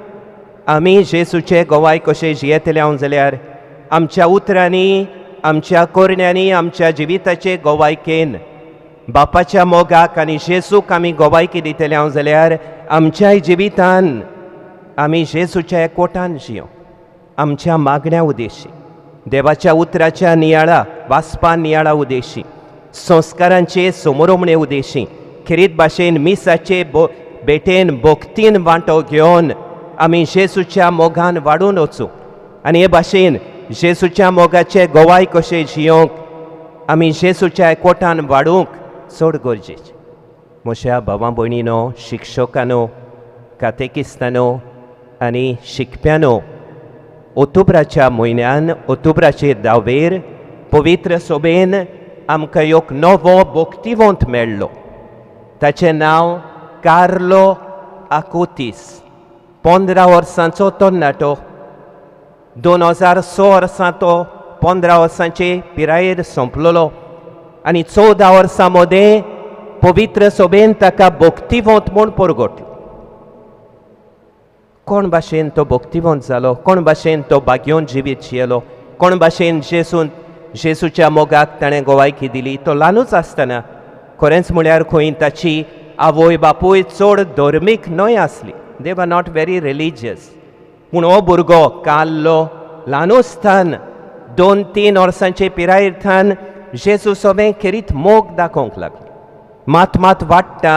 E: आमी जेजूचे गोवाय कशें जियेतले हांव जाल्यार आमच्या उतरांनी, आमच्या करण्यांनी, आमच्या जिविताचे गोवायकेन बापाच्या मोगाक आनी जेजूक आमी गोवायकी दितले हांव जाल्यार आमच्याय जिवितान आमी जेजूच्या एकवटान जियो. आमच्या मागण्या उद्देशी, देवाच्या उतराच्या नियाळा वाचपा नियाळा उद्देशी, संस्कारांचे समोरमणे उद्देशी, खेरीत भाशेन मिसाचे बेटेन भक्तीन वांटो घेवन आमी जेजूच्या मोगान वाडून वचूं आनी हे भाशेन जेजूच्या मोगाचे गोवाय कशें जियोंक आमी जेजूच्या एकवटान वाडूंक चड गरजेचें. म्हज्या भावा भयणीनो, शिक्षकांनो, कातेकिस्तानो आनी शिकप्यांनो, ओतुब्राच्या म्हयन्यान ओतुब्राचे दावेर पवित्र सोबेन आमकां एक नवो भक्तिवंत मेळ्ळो. ताचें नांव कार्लो आकुतीस. 15 वर्सांचो तरणाटो. 2006 वर्सां तो 15 वर्सांचे पिरायेर सोंपलेलो आनी 14 वर्सां मदें पवित्र सोबेन ताका भक्तिवंत म्हूण परगटलो. कोण भाशेन तो भक्तिवंत जालो, कोण भाशेन तो भाग्योन जिवीत जियेलो, कोण भाशेन जेजून जेजूच्या मोगाक ताणें गोवायकी दिली. तो ल्हानूच आसतना खरेंच म्हळ्यार खंय ताची आवय बापूय चड धर्मीक न्हय आसली, they were not very religious. पूण हो भुरगो काल्लो ल्हानूच थान 2-3 वर्सांचे पिरायेर थान जेजू सगळें खेरीत मोग दाखोवंक लागलो. मात मात वाडटा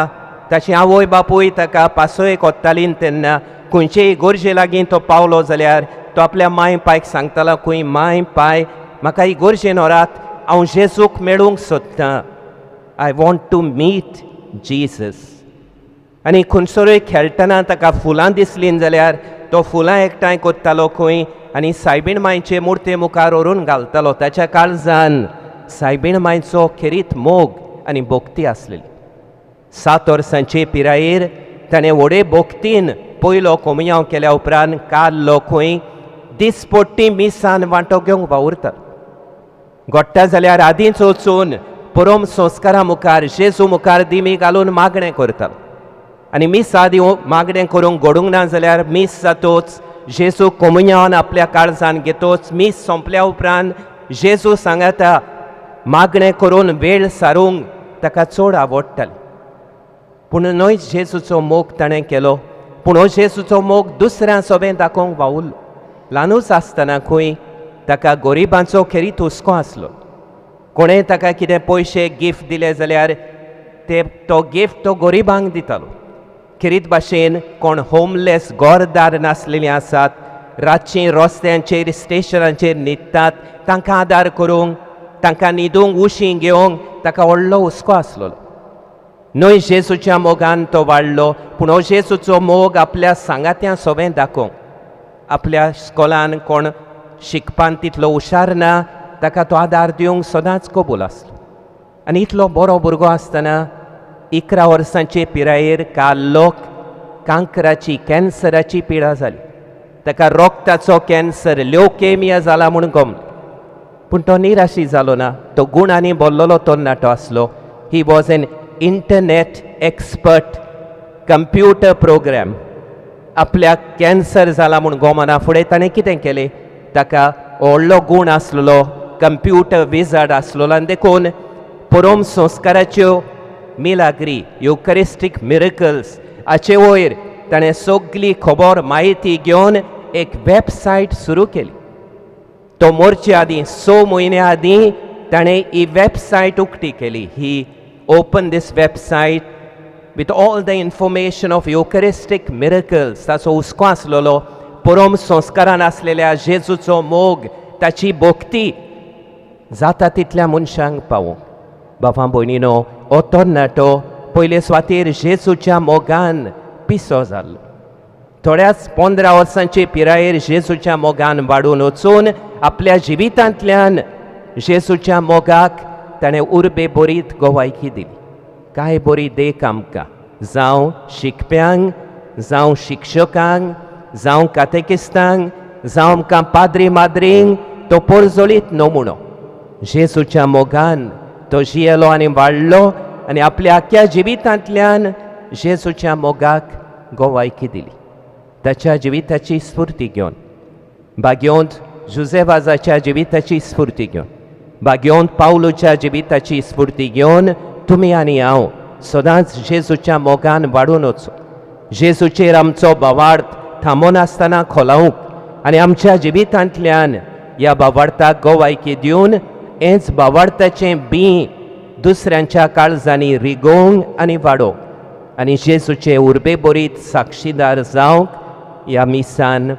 E: ताची आवय बापूय ताका पासय कोत्ताली तेन्ना खंयचेय गरजे लागीं तो पावलो जाल्यार तो आपल्या मांय पायक सांगतालो, खंय मांय पाय म्हाका ही गरजेन व्हरात, हांव जेजूक मेळूंक सोदतां, I want to meet Jesus. आनी खंयसरूय खेळटना ताका फुलां दिसलीं जाल्यार तो फुलां एकठांय करतालो खंय आनी सायबीण मांयचे मुर्ते मुखार व्हरून घालतालो. ताच्या काळजान सायबीण मांयचो खेरीत मोग आनी भक्ती आसलेली. 7 वर्सांचे पिरायेर ताणें व्हडे भक्तीन पयलो कोमियांव केल्या उपरांत काल्लो खंय दिसपट्टी मिसान वांटो घेवंक वावुरता. घडटा जाल्यार आदींच वचून परम संस्कारा मुखार जेजू मुखार दिमी घालून मागणें करतालो आनी मीस आदी मागणें करूंक घडूंक ना जाल्यार मीस जातोच जेजू कोमुयांवान आपल्या काळजान घेतोच मीस सोंपल्या उपरांत जेजू सांगाता मागणें करून वेळ सारूंक ताका चड आवडटालें. पूण न्हय जेजूचो मोग ताणें केलो, पूण हो जेजूचो मोग दुसऱ्या सोबें दाखोवंक वावुरलो. ल्हानूच आसतना खंय ताका गरिबांचो खेरीत हुस्को आसलो. कोणें ताका कितें पयशे गिफ्ट दिले जाल्यार ते तो गिफ्ट तो गरिबांक दितालो. खेरीत भाशेन कोण होमलेस घरदार नासलेलीं आसात, रातचीं रस्त्यांचेर स्टेशनाचेर न्हिदतात, तांकां आदार करूंक, तांकां न्हिदूंक उशीं घेवंक ताका व्हडलो हुस्को आसलेलो. न्हय जेजूच्या मोगान तो वाडलो, पूण हो जेजूचो मोग आपल्या सांगात्यां सोबें दाखोवंक, आपल्या स्कॉलान कोण शिकपान तितलो हुशार ना ताका तो आदार दिवंक सदांच कबूल आसलो. आनी इतलो बरो भुरगो आसतना 11 वर्सांचे पिरायेर काल्लोक कांकराची कॅन्सराची पिडा जाली. ताका रोगताचो कॅन्सर ल्युकेमिया जाला म्हूण गमलें. पूण तो निराशी जालो ना. तो गुणांनी भरलेलो तरणाटो आसलो. He was an internet expert, computer program. आपल्याक कॅन्सर जाला म्हूण गोमना फुडें ताणें कितें केलें, ताका व्हडलो गूण आसलेलो, कंप्युटर विजार्ड आसलेलो आनी देखून परम संस्काराच्यो मिलाग्री, युकरिस्टीक मिरकल्स हाचे वयर ताणें सगली खबर म्हायती घेवन एक वेबसायट सुरू केली. तो मोरचे आदीं 6 म्हयन्या आदीं ताणें ही वेबसायट उक्ती केली. He open this website with all the information of Eucharistic miracles. ताचो हुस्को आसलेलो परम संस्कारान आसलेल्या जेजूचो मोग, ताची भक्ती जाता तितल्या मनशांक पावोवंक. बाबा भयणीनो, हो तरणाटो पयले सुवातेर जेजूच्या मोगान पिसो जाल्लो. थोड्याच 15 वर्सांचे पिरायेर जेजूच्या मोगान वाडून वचून आपल्या जिवितांतल्यान जेजूच्या मोगाक ताणें उर्बे बरीत गवायकी दिली. काय बरी देख आमकां, जावं शिकप्यांक, जावं शिक्षकांक, जावं कातेकिस्तांक, जावं आमकां पाद्री माद्रींक तो परजळीत नमुनो. जेजूच्या मोगान तो जियेलो आनी वाडलो आनी आपल्या आख्या जिवितांतल्यान जेजूच्या मोगाक गवायकी दिली. ताच्या जिविताची स्फूर्ती घेवन, भाग्योंत जुझेवाजाच्या जिविताची स्फूर्ती घेवन, भाग्योंत पावलूच्या जिविताची स्फूर्ती घेवन तुमी आनी हांव सदांच जेजूच्या मोगान वाडून वचूं. जेजूचेर आमचो भावार्थ थांबोनासतना खोलावंक आनी आमच्या जिवितांतल्यान ह्या भावार्थाक गवायकी दिवन हेंच भावार्थाचें बीं दुसऱ्यांच्या काळजांनी रिगोवंक आनी वाडोवंक आनी जेजूचे उर्बे बरीत साक्षीदार जावंक ह्या मिसान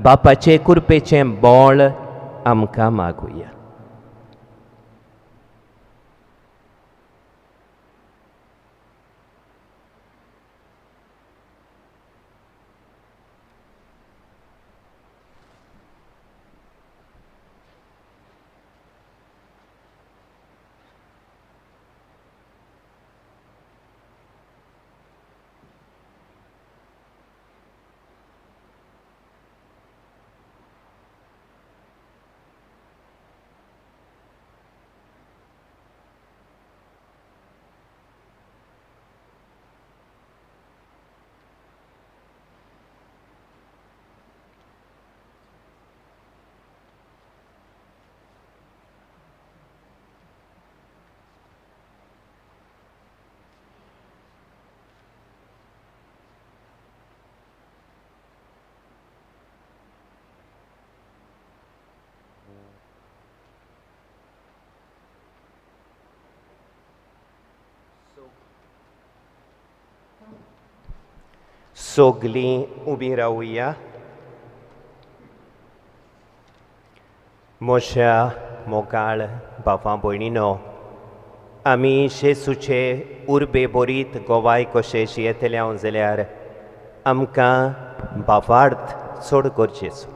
E: बापाचे कृपेचें बळ आमकां मागुया. सगलीं उबीं रावया. म्हज्या मोगाळ भावा भयणीनो, आमी जेजूचे उर्बे बरीत गोवाय कशें जियेतले हांव जाल्यार आमकां भावार्थ चड गरजेचो.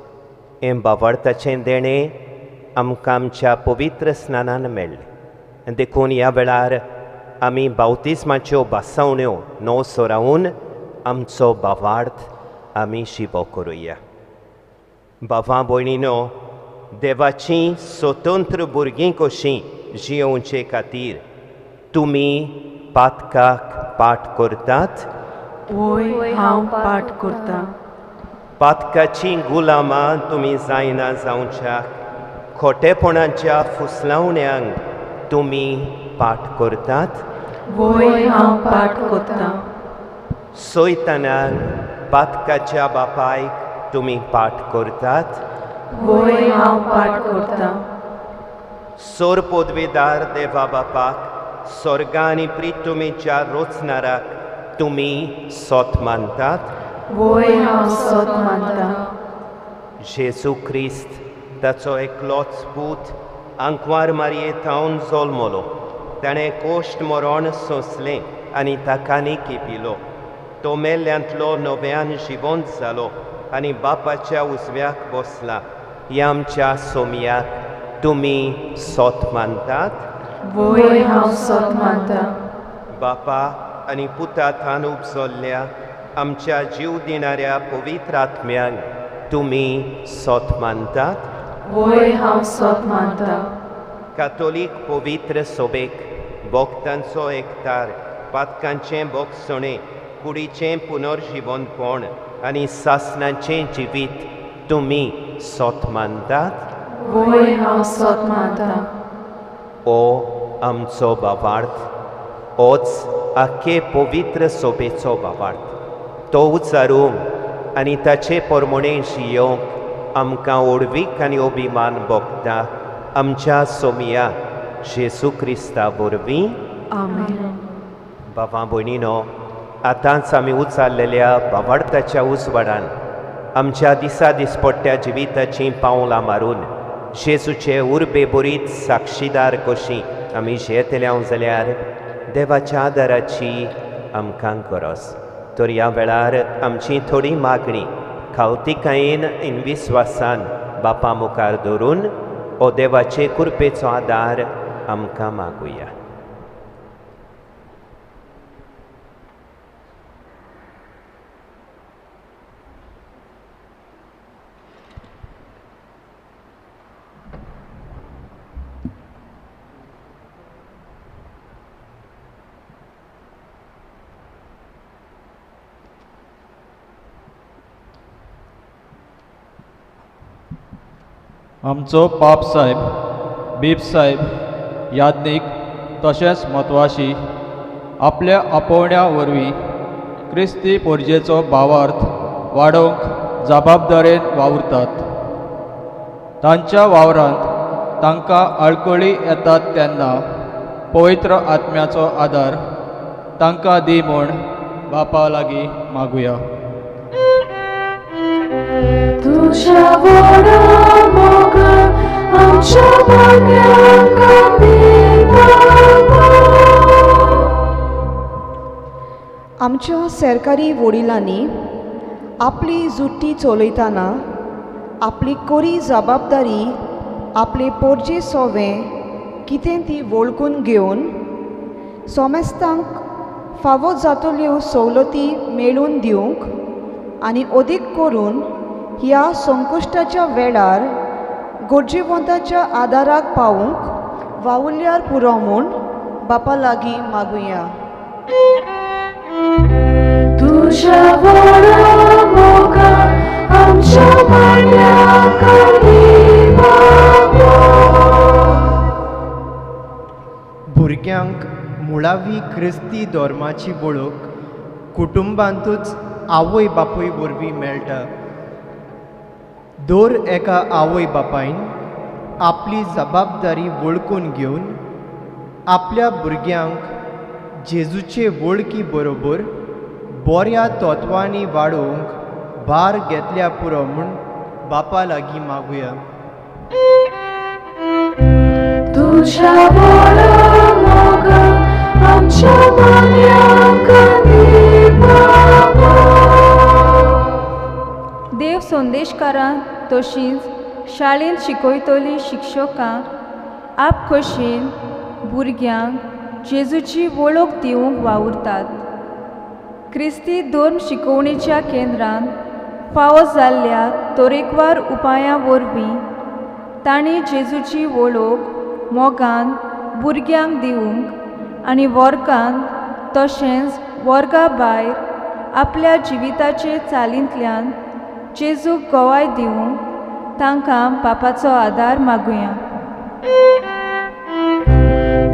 E: हें भावार्थाचें देणें आमकां आमच्या पवित्र स्नानान मेळ्ळें. देखून ह्या वेळार आमी बावतिस्माच्यो भासावण्यो णव सोरावन आमचो भावार्थ आमी शिबो करुया. भावा भयणीनो, देवाची स्वतंत्र भुरगीं कशीं जियोवचे खातीर तुमी पातकाक पाठ करतात?
L: वय, हांव पाठ करता.
E: पातकाची गुलामां तुमी जायना जावच्याक खोटेपणाच्या फुसलावण्यांक तुमी पाठ करतात?
L: वय, हांव पाठ करता.
E: सैतानाक पातकाच्या बापायक तुमी पाठ करतात?
L: वय, हांव पाठ करता.
E: सोर पदवेदार देवा बापाक, स्वर्गा आनी प्रितुमेच्या रोचनाराक तुमी सोत मानतात?
L: वय, हांव सोत मानता.
E: जेजू क्रिस्त ताचो एकलोच पूत आंकवार मारये थावन जल्मलो. ताणें कोश्ट मरण सोंसलें आनी ताका निकी पिलो. तो मेल्ल्यांतलो नव्यान जिवंत जालो आनी बापाच्या उजव्याक बसला. ह्या आमच्या सोमयाक तुमी सोत मानतात?
L: वय हांव सत मानता.
E: बापा आनी पुता थान उपसल्ल्या आमच्या जीव दिणाऱ्या पवित्र आत्म्यांक तुमी सत मानतात?
L: वय हांव सत मानता.
E: कातोलीक पवित्र सोबेक भक्तांचो एकतार, पातकांचें भोगसणें, कुडीचें पुनर्जिवनपण आनी सासनाचें जिवीत तुमी सत मानतात?
L: वय हांव सत मानता.
E: ओ आमचो बाबार्थ, ओच आख्खे पवित्र सोबेचो बाबार्थ, तो उचारूंक आनी ताचे परमणें जियोवंक आमकां ओडवीक आनी अभिमान भोगता आमच्या सोमिया जेजू क्रिस्ता वरवीं.
L: आमेन.
E: बाबा भयणीनो, आतांच आमी उचारलेल्या बाबार्थाच्या उजवाडान आमच्या दिसा दिसपट्ट्या जिविताचीं पावलां मारून जेजूचे उर्बे बरीच साक्षीदार कशी आमी झेतल्या जाल्यार देवाच्या आदाराची आमकां गरज. तर ह्या वेळार आमची थोडी मागणी खावतिकायेन आनी विस्वासान बापा मुखार धरून ओ देवाचे कृपेचो आदार आमकां मागुया.
M: आमचो पाप साहेब, बीप साहेब, याज्ञीक तशेंच म्हत्वाशी आपल्या आपोवण्या वरवीं क्रिस्ती पोरजेचो भावार्थ वाडोवंक जबाबदारेन वावुरतात. तांच्या वावरांत तांकां आडखळी येतात तेन्ना पवित्र आत्म्याचो आदार तांकां दी म्हूण बापा लागीं मागुया.
A: तुज्या व्हडा मोगान आमच्या भुरग्यांक दी बाबा.
N: आमच्या सरकारी वडिलांनी आपली जुट्टी चलयतना आपली कोरी जबाबदारी आपले पोरजे सोवे कितें ती वळखून घेवन सोमेस्तांक फावो जातल्यो सवलती मेळून दिवंक आनी अदीक करून ह्या संकश्टाच्या वेळार गरजेवंताच्या आदाराक पावूंक वावुरल्यार पुरो म्हूण बापा लागीं मागुया.
A: तुज्या व्हडा मोगान आमच्या भुरग्यांक दी बाबा.
J: भुरग्यांक मुळावी क्रिस्ती धर्माची वळख कुटुंबांतूच आवय बापूय वरवीं मेळटा. दर एका आवय बापायन आपली जबाबदारी वळखून घेवन आपल्या भुरग्यांक जेजूचे वळखी बरोबर बऱ्या तत्वांनी वाडोवंक भार घेतल्या पुरो म्हूण बापा लागीं मागुया.
A: तुज्या व्हडा मोगान आमच्या भुरग्यांक दी बाबा.
O: देव संदेशकारां तशींच शाळेंत शिकयतली शिक्षकां आप खोशयेन भुरग्यांक जेजूची वळख दिवंक वावुरतात. क्रिस्ती धर्म शिकोवणेच्या केंद्रांत फावो जाल्ल्या तरेकवार उपायां वरवीं तांणी जेजूची वळख मोगान भुरग्यांक दिवंक आनी वर्गांत तशेंच वर्गा भायर आपल्या जिविताचे चालींतल्यान जेजूक गवाय दिवंक तांकां बापाचो आदार मागुया.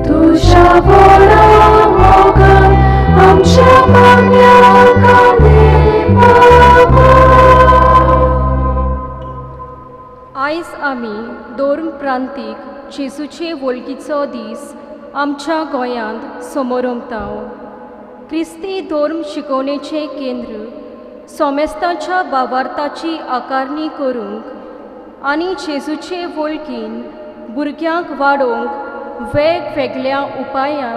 A: तुज्या व्हडा मोगान आमच्या भुरग्यांक दी बाबा.
F: आयज आमी धर्म प्रांतीक जेजूचे वळखीचो दीस आमच्या गोंयांत समोरमता. क्रिस्ती धर्म शिकोवणेचें केंद्र सोमेस्तांच्या बावार्थाची आकारणी करूंक आनी जेजूचे वळखीन भुरग्यांक वाडोवंक वेगवेगळ्या उपायां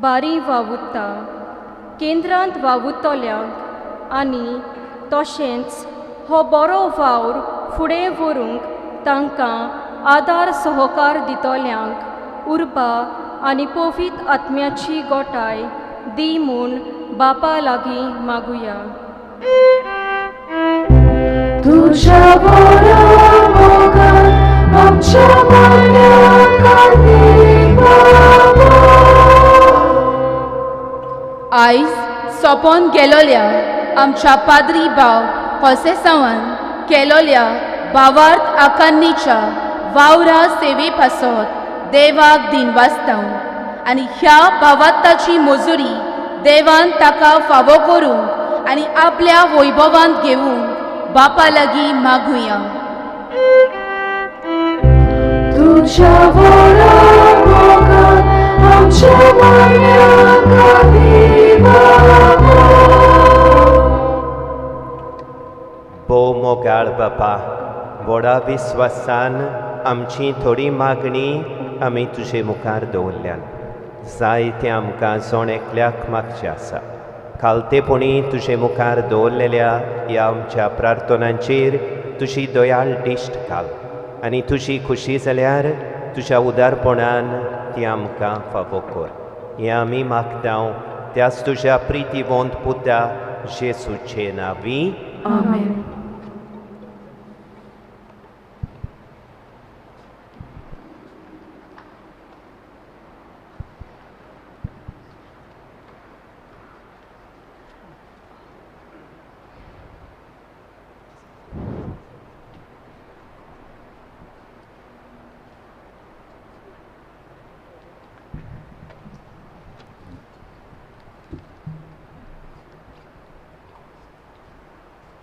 F: बारी वावुरता. केंद्रांत वावुरतल्यांक आनी तशेंच हो बरो वावर फुडें व्हरूंक तांकां आदार सहकार दितल्यांक उर्बा आनी पवित्र आत्म्याची गोठाय दी म्हूण बापा लागीं मागुया.
A: तुझ्या बऱ्या मोगान आमच्या मरण्याक दी बाबा.
P: आयज सोंपोन गेलोल्या आमच्या पाद्री भाव कोसेसांवान केलोल्या भावार्थ आकान्नीच्या वावरा सेवे पासत देवाक दिनवासता आनी ह्या भावार्थाची मजुरी देवान ताका फावो करूंक आनी आपल्या वैभवांत घेवंक बापा लागीं मागुया.
A: तुझ्या बऱ्या मोगान आमच्या मरण्याक दी बाबा.
E: भोव मोगाळ बापा, व्हडा विस्वासान आमची थोडी मागणी आमी तुजे मुखार दवरल्यान. जायतें आमकां जण एकल्याक मागचें आसा. खालतेपणी तुजे मुखार दवरलेल्या ह्या आमच्या प्रार्थनांचेर तुजी दयाळ दिश्ट घाल आनी तुजी खुशी जाल्यार तुज्या उदारपणान ती आमकां फावो कर. हें आमी मागता त्याच तुज्या प्रितीवंत पुता जेसूचे नांवी.
L: आमेन.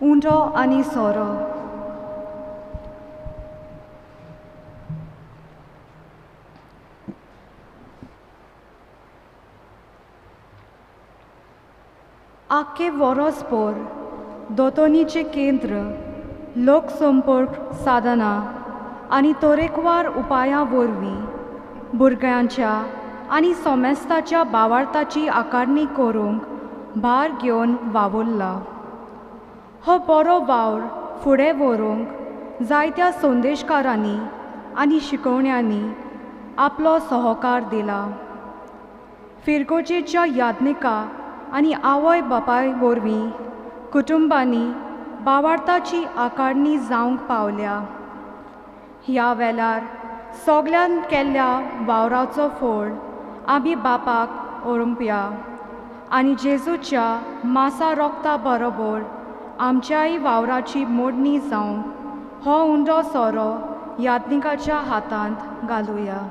O: उंडो आनी सोरो. आख्खे वरोसभर दोतोनीचें केंद्र लोकसंपर्क साधनां आनी तरेकवार उपायां वरवीं भुरग्यांच्या आनी सोमेस्ताच्या भावार्थाची आकारणी करूंक भार घेवन वावुरला. हो बरो वावर फुडें व्हरूंक जायत्या संदेशकारांनी आनी शिकोवण्यांनी आपलो सहकार दिला. फिरगोजेच्या याज्ञिका आनी आवय बापाय वरवीं कुटुंबांनी भावार्थाची आकारणी जावंक पावल्या. ह्या वेळार सगल्यान केल्ल्या वावराचो फळ आमी बापाक ओरंपया आनी जेजूच्या मासा रोगता बरोबर आमच्याय वावराची मोडणी जावंक हो उंडो सोरो याज्ञिकाच्या हातांत घालुया.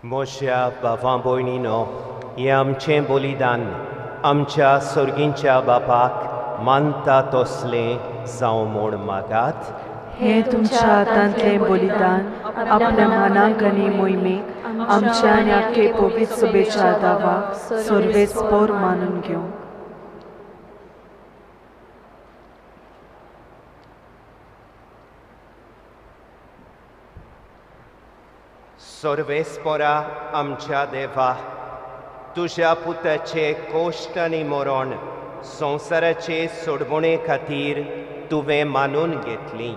E: म्हज्या भावा भयणीनो, हें आमचें बलिदान आमच्या सर्गींच्या बापाक मानता तसलें जावं म्हूण मागात।
L: हें तुमच्या हातांतलें बलिदान आपल्या मनाक आनी मोहिमेक आमच्या आनी आख्खे पवित्र सभेच्या दावाक सर्वेस्पोर मानून घेवंक।
E: सर्वेस्पोरा आमच्या देवा, तुज्या पुताचे कोश्ट आनी मरण संवसाराचे सोडवणे खातीर तुवें मानून घेतली।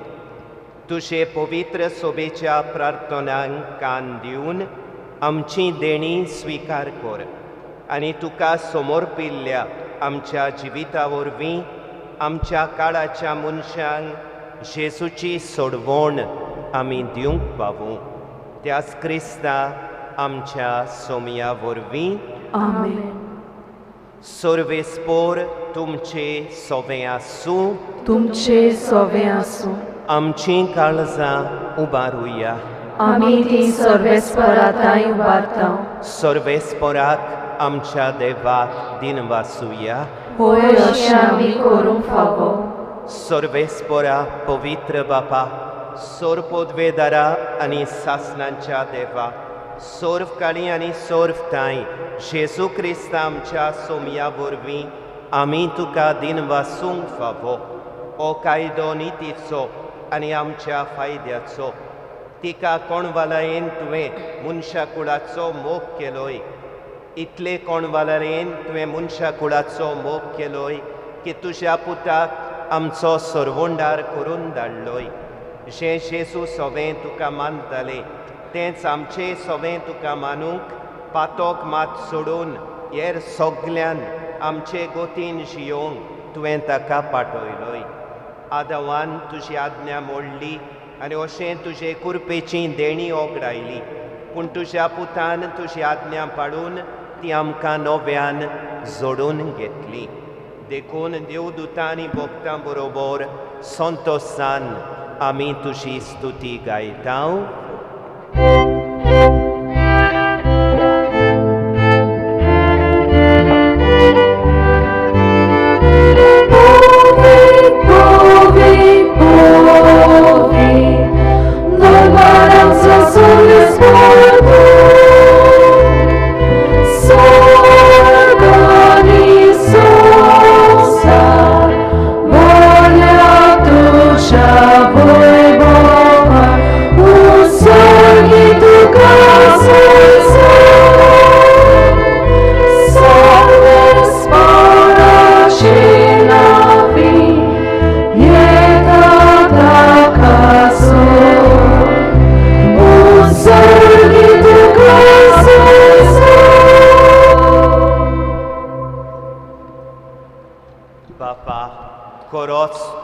E: तुजे पवित्र सोबेच्या प्रार्थनांक कान दिवन आमची देणी स्विकार कर आनी तुका समर्पिल्ल्या आमच्या जिविता वरवीं आमच्या काळाच्या मनशांक जेजूची सोडवण आमी दिवंक पावूं। त्याच क्रिस्ता आमच्या सोमया वरवीं।
L: आमेन।
E: सर्वेस्पोर तुमचे सोवें आसूं।
L: तुमचे सोवें आसूं।
E: आमचीं काळजां उबारुया।
L: आमी ती सर्वेस्पोरा तांय उबारता।
E: सर्वेस्पोराक आमच्या देवाक दिनवासुया।
L: होय, अशें आमी करूंक फावो।
E: सर्वेस्पोरा पवित्र बापा, सोर पदवेदारा आनी सासणांच्या देवा, सोर्व काळी आनी सोर्व तांय जेजू क्रिस्ता आमच्या सोमया वरवीं आमी तुका दिनवासूंक फावो। हो कायदो नितीचो आनी आमच्या फायद्याचो। तिका कोणवालायेन तुवें मनशा कुळाचो मोग केलोय, इतले कोणवालायेन तुवें मनशा कुळाचो मोग केलोय की तुज्या पुताक आमचो सरवंडार करून धाडलोय। जें जेजू सोवें तुका मानताले तेंच आमचे सोवें तुका मानूंक पातोक मात सोडून हेर सगल्यान आमचे गोतीन जियोवंक तुवें ताका पाठयलोय। आदवान तुजी आज्ञा मोडली आनी अशें तुजे कुरपेची देणी ओगडायली, पूण तुज्या पुतान तुजी आज्ञा पाळून ती आमकां नव्यान जोडून घेतली। देखून देवदूतां आनी भक्तां बरोबर संतोशान आमी तुजी स्तुती गायता।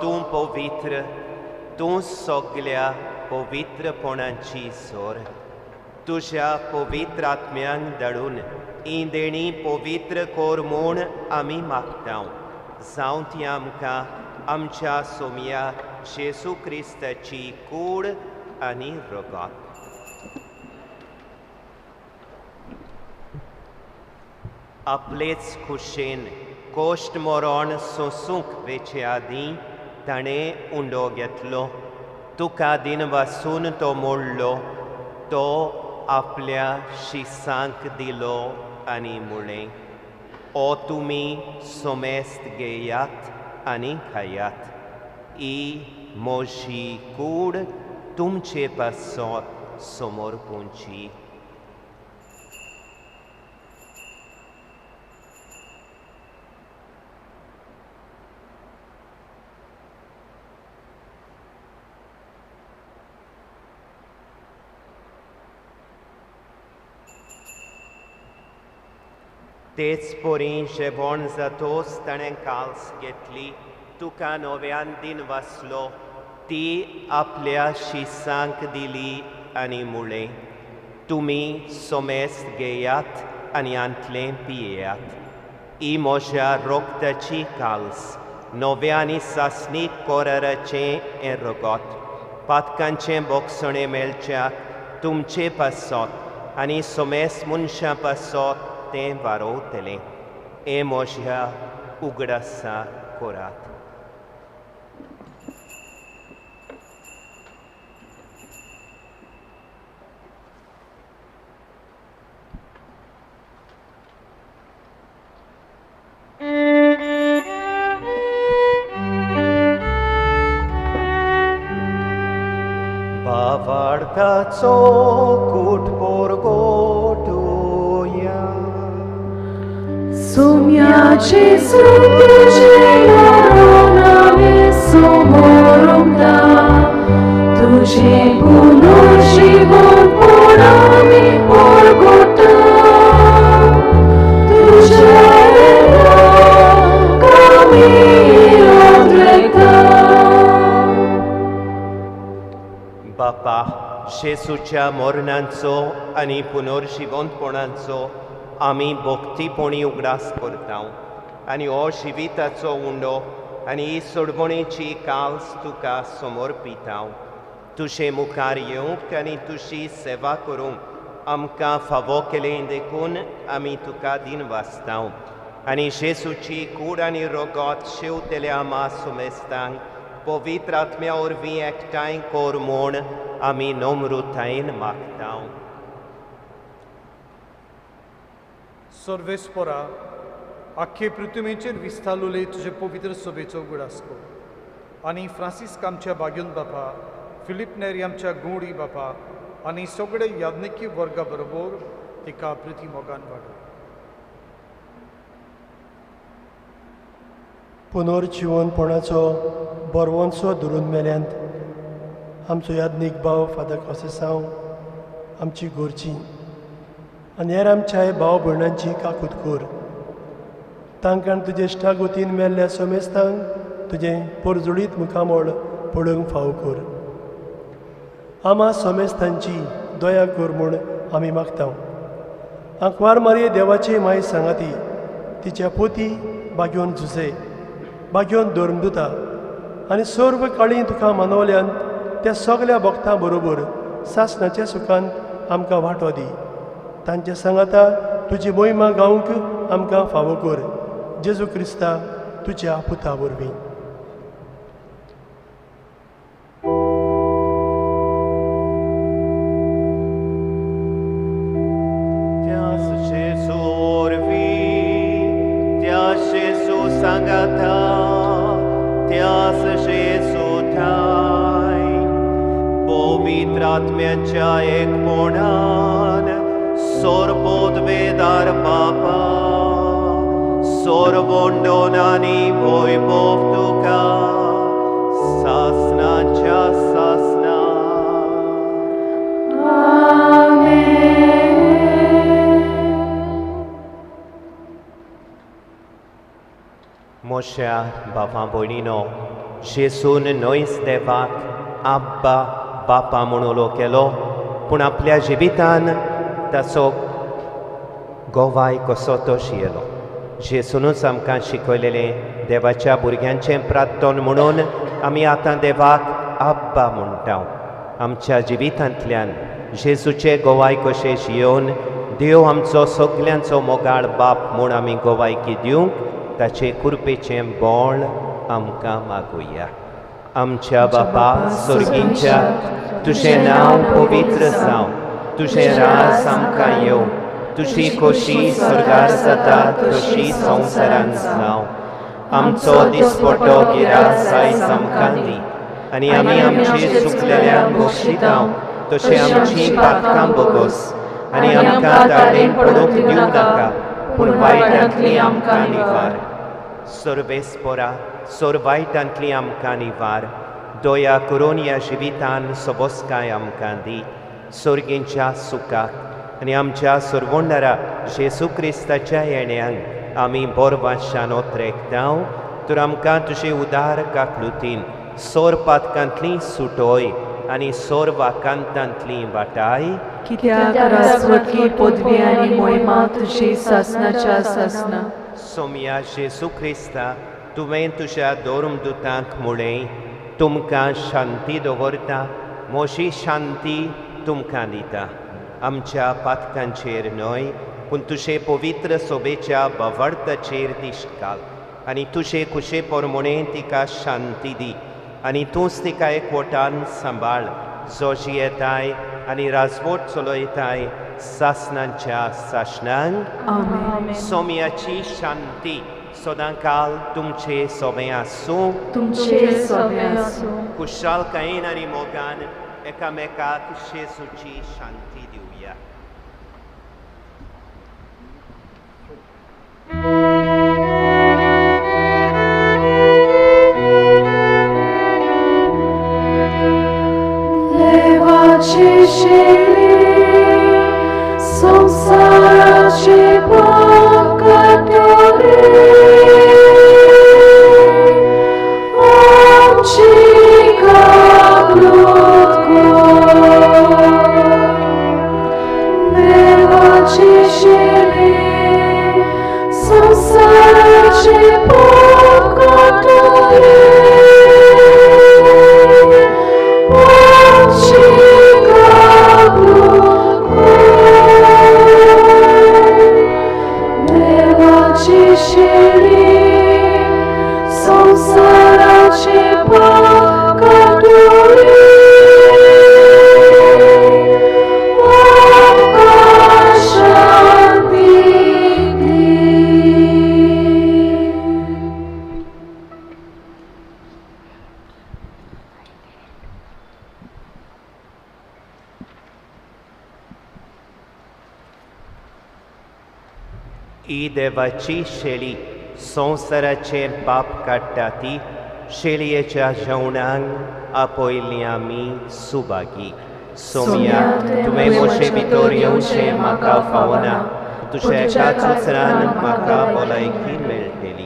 E: तूं पवित्र, तूं सगल्या पवित्रपणाची सोर। तुज्या पवित्र आत्म्यांक धाडून ही देणी पवित्र कर म्हूण आमी मागता। जावं ती आमकां आमच्या सोमया जेजू क्रिस्ताची कूड आनी रगत। आपलेच खुशेन कोश्ट मरण सोसूंक वेचे आदीं ताणें उंडो घेतलो, तुका दिनवासून तो मोडलो, तो आपल्या शिसांक दिलो आनी म्हळें, ओ तुमी सोमेस्त घेयात आनी खायात, ही म्हजी कूड तुमचे पासत समर्पूंची। तेच परी जेवण जातोच ताणें काल्स घेतली, तुका नव्यान दिन वाचलो, ती आपल्या शिसांक दिली आनी म्हळें, तुमी सोमेस्त घेयात आनी आंतलें पियेयात, ही म्हज्या रोगताची काल्स नव्या आनी सासणीक कोराराचें हें रगत पातकांचें बोगसणें मेळच्याक तुमचे पासत आनी सोमेस मनशां पासत तें वारोवतलें. हें म्हज्या उगडासा करात. भावार्थाचो कूट परगटुया.
A: सोम्या जेजू तुजें मरण आमी समोरता, तुजें पुनर्जीवनपण आमी परगटा, तुज्या येण्याक आमी आदरेता.
E: बापा, जेजूच्या मरणाचो आनी पुनर्जिवंतपणाचो आमी भक्तीपणी उगडास करता आनी हो जिविताचो उंडो आनी ही सोडवणेची काल्स तुका समर्पिता. तुजे मुखार येवंक आनी तुजी सेवा करूंक आमकां फावो केलें देखून आमी तुका दिनवासता. आनी जेजूची कूड आनी रगत शेवतल्या आमा सुमेस्तांक पवित्र आत्म्या वरवीं एकठांय कर म्हूण आमी नम्रतायेन मागता.
Q: सर्वेस्परा, आख्खे पृथ्वीचेर विस्तारलेले तुजे पवित्र सभेचो उगडास कर आनी फ्रांसिस्क आमच्या बाग्योन बापा, फिलीप नेरी आमच्या गोडी बापा आनी सगळे याज्ञिकी वर्गा बरोबर तिका प्रिती मोगान वाडो.
B: पुनर्जिवनपणाचो बरवंचो धरून मेल्यांत आमचो याज्ञीक भाव फादर कोसेसांव, आमची गोरची आनी हेर आमच्या भाव भयणांची काकूत कर. तांकां तुजे इश्टागोतीन मेल्ल्या सोमेस्तांक तुजें पोरजुळीत मुखामळ पळोवंक फावो कर. आमा सोमेस्तांची दया कर म्हूण आमी मागता. आंकवार मारये देवाची माय सांगाती, तिच्या पोती बागेवन झुजे बागेवन धर्मदुता आनी सर्व काळी तुका मानवल्यान त्या सगल्या भक्तां बरोबर सासणाच्या सुखान आमकां वांटो दी. तांचे सांगाता तुजी मोहिमा गावंक आमकां फावो कर. जेजू क्रिस्ता तुज्या पुता वरवीं.
E: त्या जेजू वरवीं, त्या जेजू सांगाता, त्या जेजू ठाय पवित्र आत्म्याच्या एकपणान सोरपोतवेदार बापा, सोरवंडोन आनी वैभव तुका सासणाच्या सासणा. म्हज्या बाबा भयणीनो, जेजून न्हयच देवाक आब्बा बापा म्हूण उलो केलो, पूण आपल्या जिवितान ताचो गोवाय कसो तो शियलो. जेजूनच आमकां शिकयलेलें देवाच्या भुरग्यांचें प्रार्थन म्हणून आमी आतां देवाक आब्बा म्हणटा. आमच्या जिवितांतल्यान जेजूचे गोवाय कशें शियोवन देव आमचो सगल्यांचो मोगाळ बाप म्हूण आमी गोवायकी दिवंक ताचे कृपेचें बळ आमकां मागुया. आमच्या बापा स्वर्गींच्या, तुजें नांव पवित्र जावं, तुजें राज आमकां येवं, तुजी खोशी स्वर्गार जाता तशी संवसारान जावं. आमचो दिसपटो गिरास आयज आमकां दी आनी आमी आमची चुकलेल्यांक बक्षितांव तशें आमची पातकां बोगोस आनी आमकां ताळेन पडूंक दिवं नाका, पूण वायटांतली आमकां निवार. सर्वेस्परा, सोर वायटांतली आमकां निवार. दया करून ह्या जिवितान सोबसकाय आमकां दी, सोर्गींच्या सुखाक आनी आमच्या सोरवंडारा जेजू क्रिस्ताच्या येण्यांक आमी बोरवाशान ओतरेकतांव. तर आमकां तुजे उदार काकलुतीन सोर पातकांतली सुटोय आनी सोर वाकांतांतली वाटाय.
L: कित्याक राजवटकी पदवी आनी मोहिमा तुजी सासणाच्या सासणा.
E: सोमया जेजू क्रिस्ता, तुवें तुज्या धर्मदुतांक म्हळें, तुमकां शांती दवरता, म्हजी शांती तुमकां दिता. आमच्या पातकांचेर न्हय, पूण तुजे पवित्र सोबेच्या भावार्थाचेर दिश्ट घाल आनी तुजे खुशे प्रमाणें तिका शांती दी आनी तूंच तिका एकवटान सांबाळ, जो जियेताय आनी राजवट चलयताय सासणांच्या सासणांक.
L: आमेन.
E: सोम्याची शांती सदांकाल तुमचे सोबें आसूं.
L: तुमचे सोबें आसूं.
E: खुशालकायेन आनी मोगान एकामेकाक जेजूची शांती दिवया.
A: देवाची शेळी संवसाराचे पाप काडटली, आमची काकूट कर. देवाची शेळी संवसाराचे पाप काडटली, आमची काकूट कर. देवाची शेळी संवसाराचे पाप काडटली, आमकां शांती दी.
E: ही देवाची शेळी संवसाराचें पाप काडटा ती शेळयेच्या जेवणाक आपयल्ली आमी सुभागी. सोम्या, तुवें म्हजे भितर येवचें म्हाका फावना, तुज्या एकाच उतरान म्हाका भलायकी मेळटली.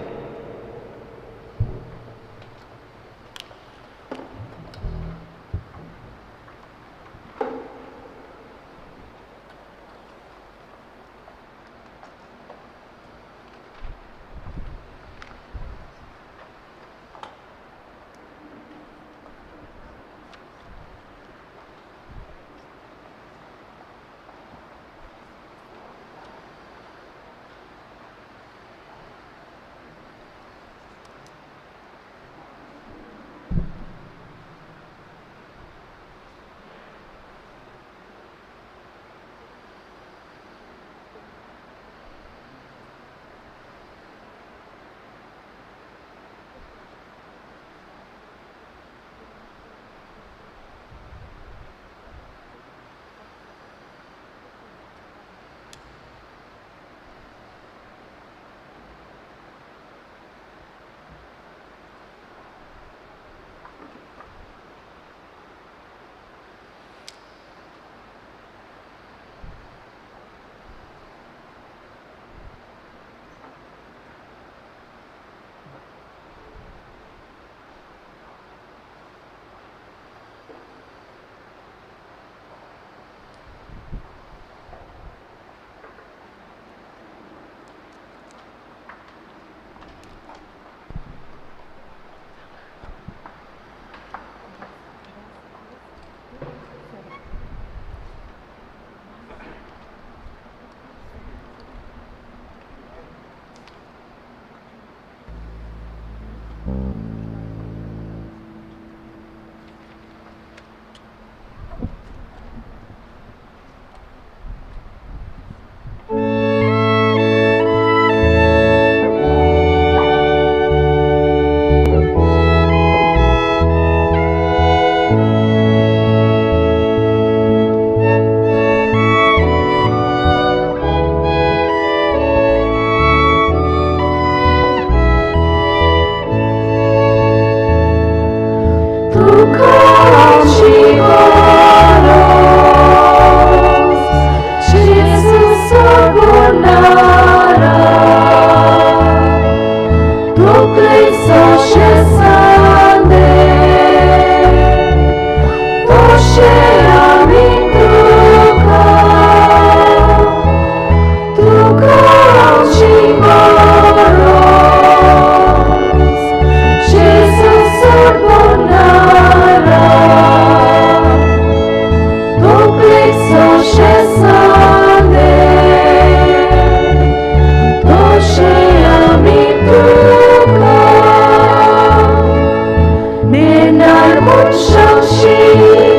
A: 上星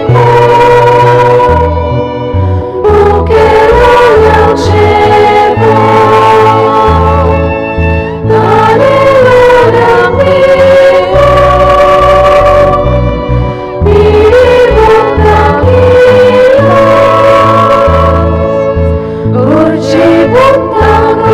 A: 空，不给我了解我，哪里有两地方，比我大一样，我只不大个。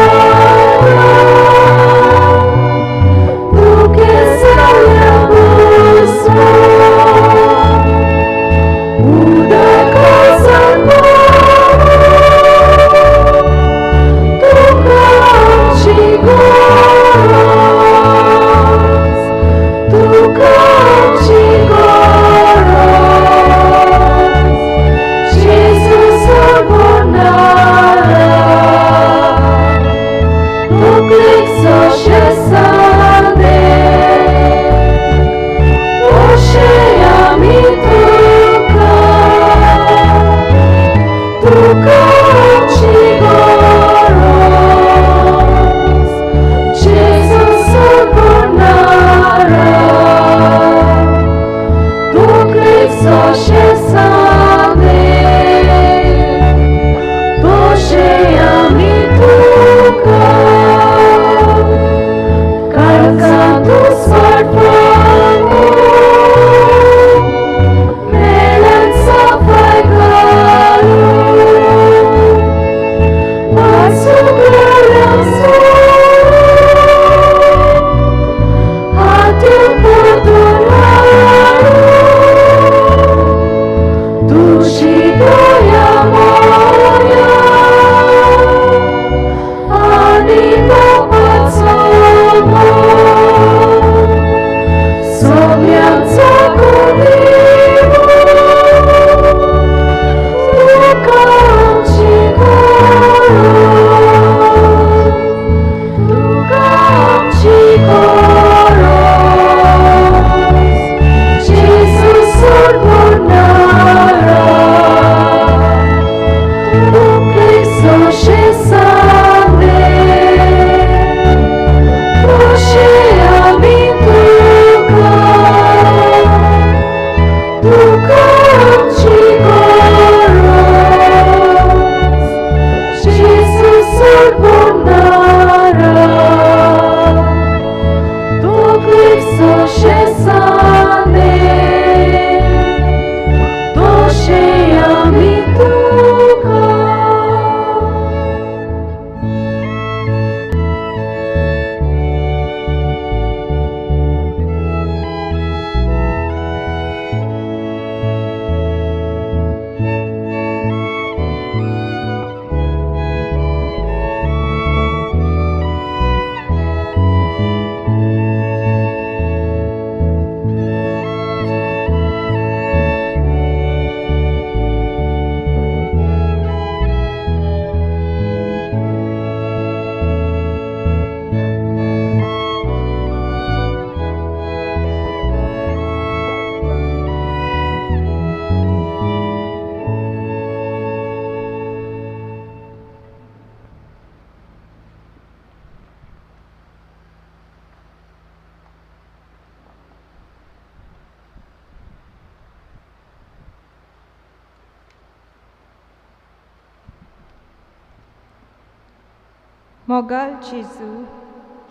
R: मोगाल जेजू,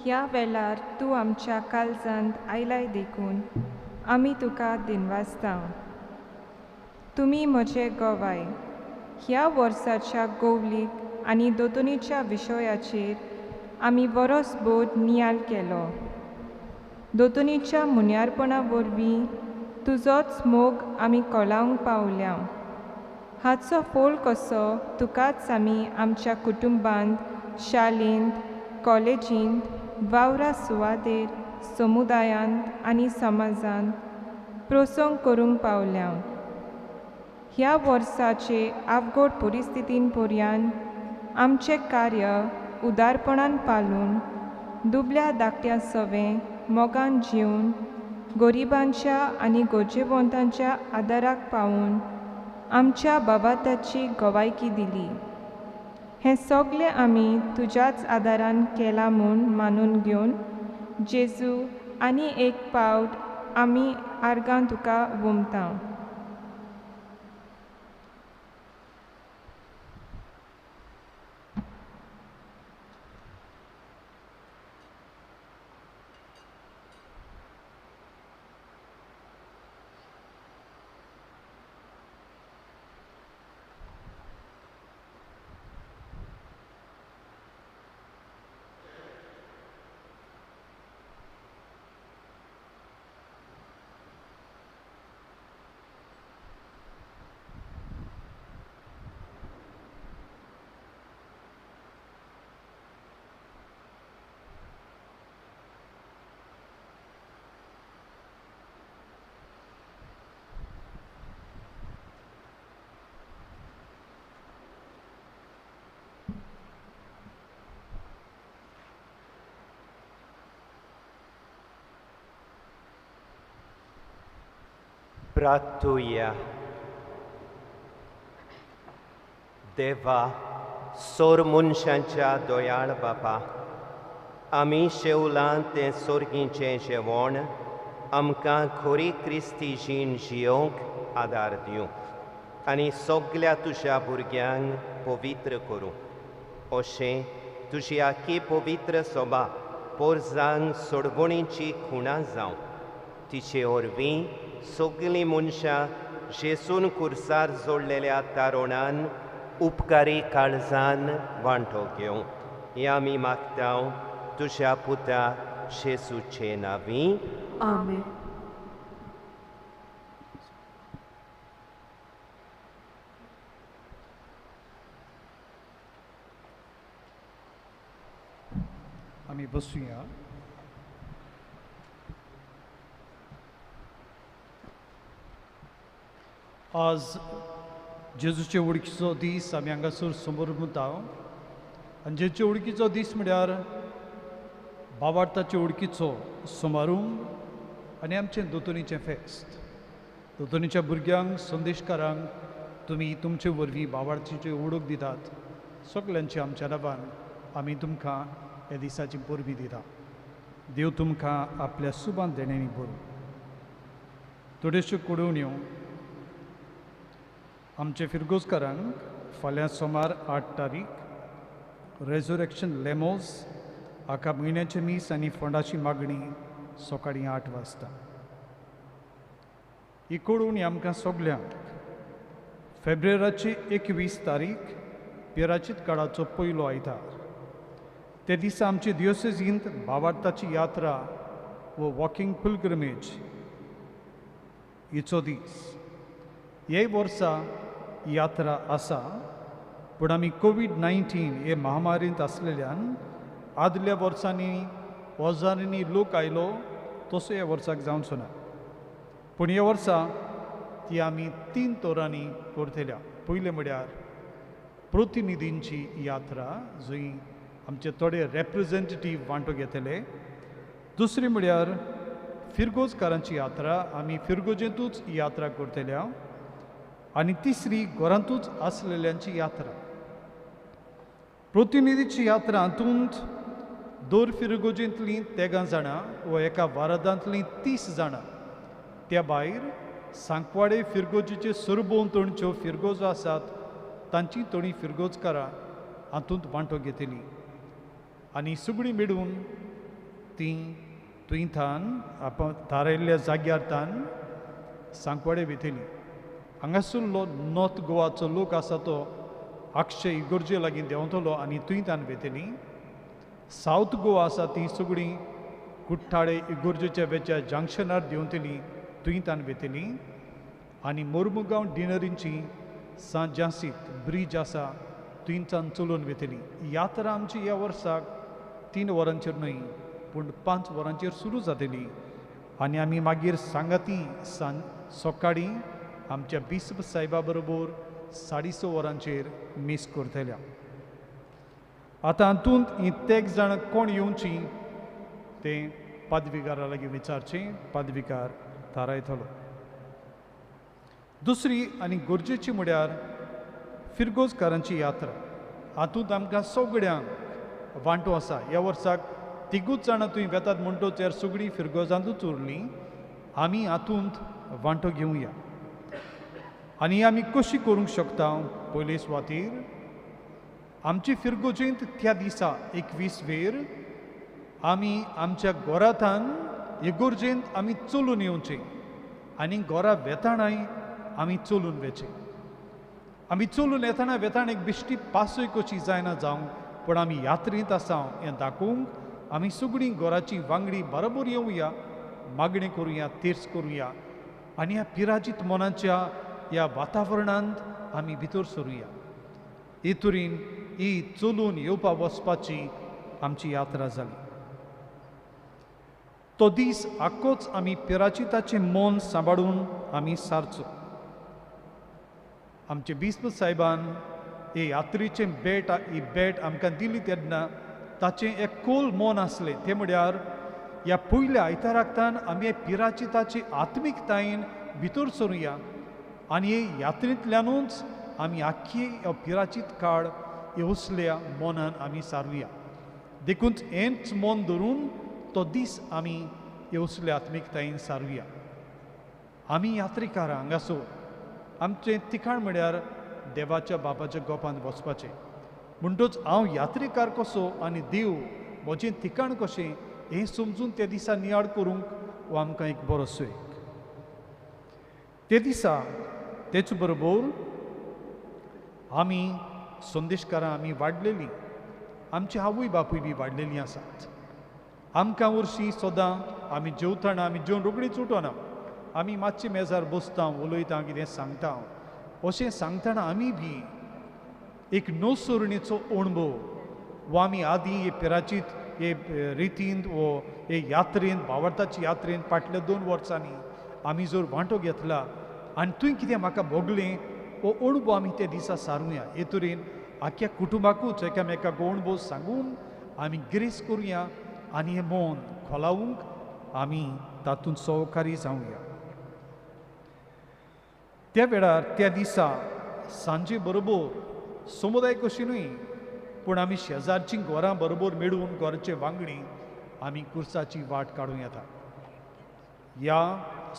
R: ह्या वेळार तूं आमच्या काळजांत आयलाय देखून आमी तुका दिनवासता. तुमी म्हजे गवाय ह्या वर्साच्या गोवलीक आनी दोतोनीच्या विशयाचेर आमी वरोसभर नियाळ केलो. दोतोनीच्या मुन्यारपणा वरवीं तुजोच मोग आमी कोलावंक पावल्या. हाचो फोल कसो तुकाच आमी आमच्या कुटुंबांत, शाळेंत, कॉलेजींत, वावरा सुवातेर, समुदायांत आनी समाजांत प्रोसंग करूंक पावल्या. ह्या वर्साचे आवघड परिस्थितीन पर्यान आमचें कार्य उदारपणान पालून दुबल्या धाकट्या सवें मोगान जिवन गरिबांच्या आनी गरजेवंतांच्या आदाराक पावून आमच्या बाबाताची गवायकी दिली. हें सगळें आमी तुज्याच आदारान केलां म्हूण मानून घेवन जेजू आनी एक पावट आमी आर्गां तुका वोमता.
E: प्रार्थुया. देवा, सोर मनशांच्या दयाळ बापा, आमी शेवलां तें सोर्गीचें जेवण आमकां खरी क्रिस्ती जीण जियोवंक आदार दिवं आनी सगल्या तुज्या भुरग्यांक पवित्र करूं. अशें तुजी आखी पवित्र सोबा पोरजांक सोडवणीची खुणा जावं. तिचे वरवीं सगलीं मनशां जेसून कुर्सार जोडलेल्या तारोणान उपकारी काळजान वांटो घेवं. हें आमी मागता तुज्या पुता जेसूचे नांवी.
L: आमेन.
Q: आमी बसुया. आज जेजूचे वळखीचो दीस आमी हांगासर समोर मुता. आनी जेजूचे वळखीचो दीस म्हळ्यार बावार्थाचे वळखीचो समारोह आनी आमचें दोतोनीचें फेस्त. दोतोनीच्या भुरग्यांक, संदेशकारांक तुमी तुमचे वरवीं बावार्थाची वळख दितात. सगल्यांचे आमच्या नांवान आमी तुमकां ह्या दिसाची परबी दिता. देव तुमकां आपल्या सुबान देण्यांनी भरूं. थोड्योश्यो कळोवण्यो आमचे फिरगोजकारांक फाल्यां सोमार 8 तारीख रेजोरेक्शन लेमोज हाका म्हयन्याचें मीस आनी फंडाची मागणी सकाळीं 8 वाजता. ही कळोवणी आमकां सगल्यांक फेब्रुवाराची 21 तारीख पिराचीत काळाचो पयलो आयतार. ते दिसा आमचे दियोसेजींत भावार्थाची यात्रा वो वॉकिंग पिलग्रमेज हिचो दीस. हे वर्सा यात्रा आसा, पूण आमी कोवीड-19 हे महामारींत आसलेल्यान आदल्या वर्सांनी हजारांनी लोक आयलो तसो ह्या वर्साक जावचो ना. पूण ह्या वर्सा ती आमी 3 तरांनी करतल्या. पयलें म्हळ्यार प्रतिनिधींची यात्रा, जंय आमचे थोडे रेप्रेजेंटेटीव वांटो घेतले. दुसरी म्हळ्यार फिरगोजकारांची यात्रा, आमी फिरगोजेंतूच यात्रा करतल्या. आनी तिसरी घरांतूच आसलेल्यांची यात्रा. प्रतिनिधीची यात्रा हातूंत दर फिरगोजेंतलीं 13 जाणां वा एका वारादांतलीं 30 जाणां, त्या भायर सांकवाडे फिरगोजेचे सरभोंवतणच्यो फिरगोजो आसात तांची थोडीं फिरगोजकारां हातूंत वांटो घेतली. आनी सगळीं मेळून तीं तुंयथान आपण थारायल्ल्या जाग्यार तान सांकवाडे वयतली. हांगासरलो नॉर्थ गोवाचो लोक आसा तो आक्षे इगर्जे लागीं देंवतलो आनी तुंयतान वयतली. सावथ गोवा आसा ती सगळीं कुठ्ठाळे इगर्जेच्या वेच्या जंक्शनार देंवतली, तुंयतान वयतली. आनी मोर्मुगांव डिनरींची सांत जासीत ब्रीज आसा थंयच्यान चलून वयतली. यात्रा आमची ह्या वर्साक 3 वरांचेर न्हय पूण 5 वरांचेर सुरू जातली. आनी आमी मागीर सांगाती सांज सकाळीं आमच्या बिस्प साहेबा बरोबर 6:30 वरांचेर मीस करतल्या. आतां हातूंत हीं 3 जाणां कोण येवचीं तें पादविगारा लागीं विचारचें, पादविगार थारायतलो. दुसरी आनी गरजेची म्हळ्यार फिरगोजकारांची यात्रा. हातूंत आमकां सगळ्यांक वांटो आसा. ह्या वर्साक 3 जाणां तुवें वेतात म्हणटच ह्या सगळीं फिरगोजांतूच उरलीं. आमी हातूंत वांटो घेवया आनी आमी कशी करूंक शकता. पयले सुवातेर आमचे फिरगोजेंत त्या दिसा 21 वेर आमी आमच्या घरांतान इगोर्जेंत आमी चलून येवचें आनी घरा वेताणाय आमी चलून वेचें. आमी चलून येतना वेताण एक बिश्टी पासय कशी जायना जावंक, पूण आमी यात्रेंत आसा हें दाखोवंक आमी सगळीं घराची वांगडी बरोबर येवया, मागणें करुया, तीर्स करुया आनी ह्या पिराजीत मनाच्या ह्या वातावरणांत आमी भितर सरुया. हे तरेन ही चलून येवपा वचपाची आमची यात्रा जाली. तो दीस आक्कोच आमी पिराचिताचें मन सांबाळून आमी सारचो. आमचे बिस्प साहेबान हे यात्रेचें भेट ही भेट आमकां दिली तेन्ना ताचें एक खोल मन आसलें, तें म्हळ्यार ह्या पयल्या आयताराकतान आमी पिराचिताचे आत्मिकतायेन भितर सरुया आनी हे यात्रेंतल्यानूच आमी आख्खी पिराचीत काळ येवसल्या मनान आमी सारुया. देखून हेंच मन धरून तो दीस आमी येवसल्या आत्मिकतायेन सारुया. आमी यात्रेकारां हांगासर आमचें तिखाण म्हळ्यार देवाच्या बापाच्या गोपांत वचपाचें. म्हणटच हांव यात्रेकार कसो आनी देव म्हजें ठिकाण कशें हें समजून त्या दिसा नियाळ करूंक हो आमकां एक बरो सोय. ते दिसा तेच बरोबर आमी संदेशकारां आमी वाडलेलीं, आमची आवय बापूय बी वाडलेलीं आसात. आमकां वर्शी सदां आमी जेवतना आमी जेवन रोखडीच उठना, आमी मातशे मेजार बसता, उलयता, कितें सांगता. अशें सांगतना आमी बी एक नसरणेचो अणभव वो आमी आदीं हे पिराचीत हे रितींत वो हे यात्रेंत भावार्थाचे यात्रेंत फाटल्या 2 वर्सांनी आमी जर वांटो घेतला आनी तुवें कितें म्हाका भोगलें हो अणभव आमी त्या दिसा सारुया. हे तरेन आख्या कुटुंबाकूच एकामेकाक अणभव सांगून आमी ग्रेस करुया आनी हें मन खोलावूंक आमी तातूंत सहकारी जावया. त्या वेळार त्या दिसा सांजे बरोबर समुदाय कशी न्हय पूण आमी शेजारचीं घरां बरोबर मेळून घरचे वांगडी आमी कुर्साची वाट काडूं येता. ह्या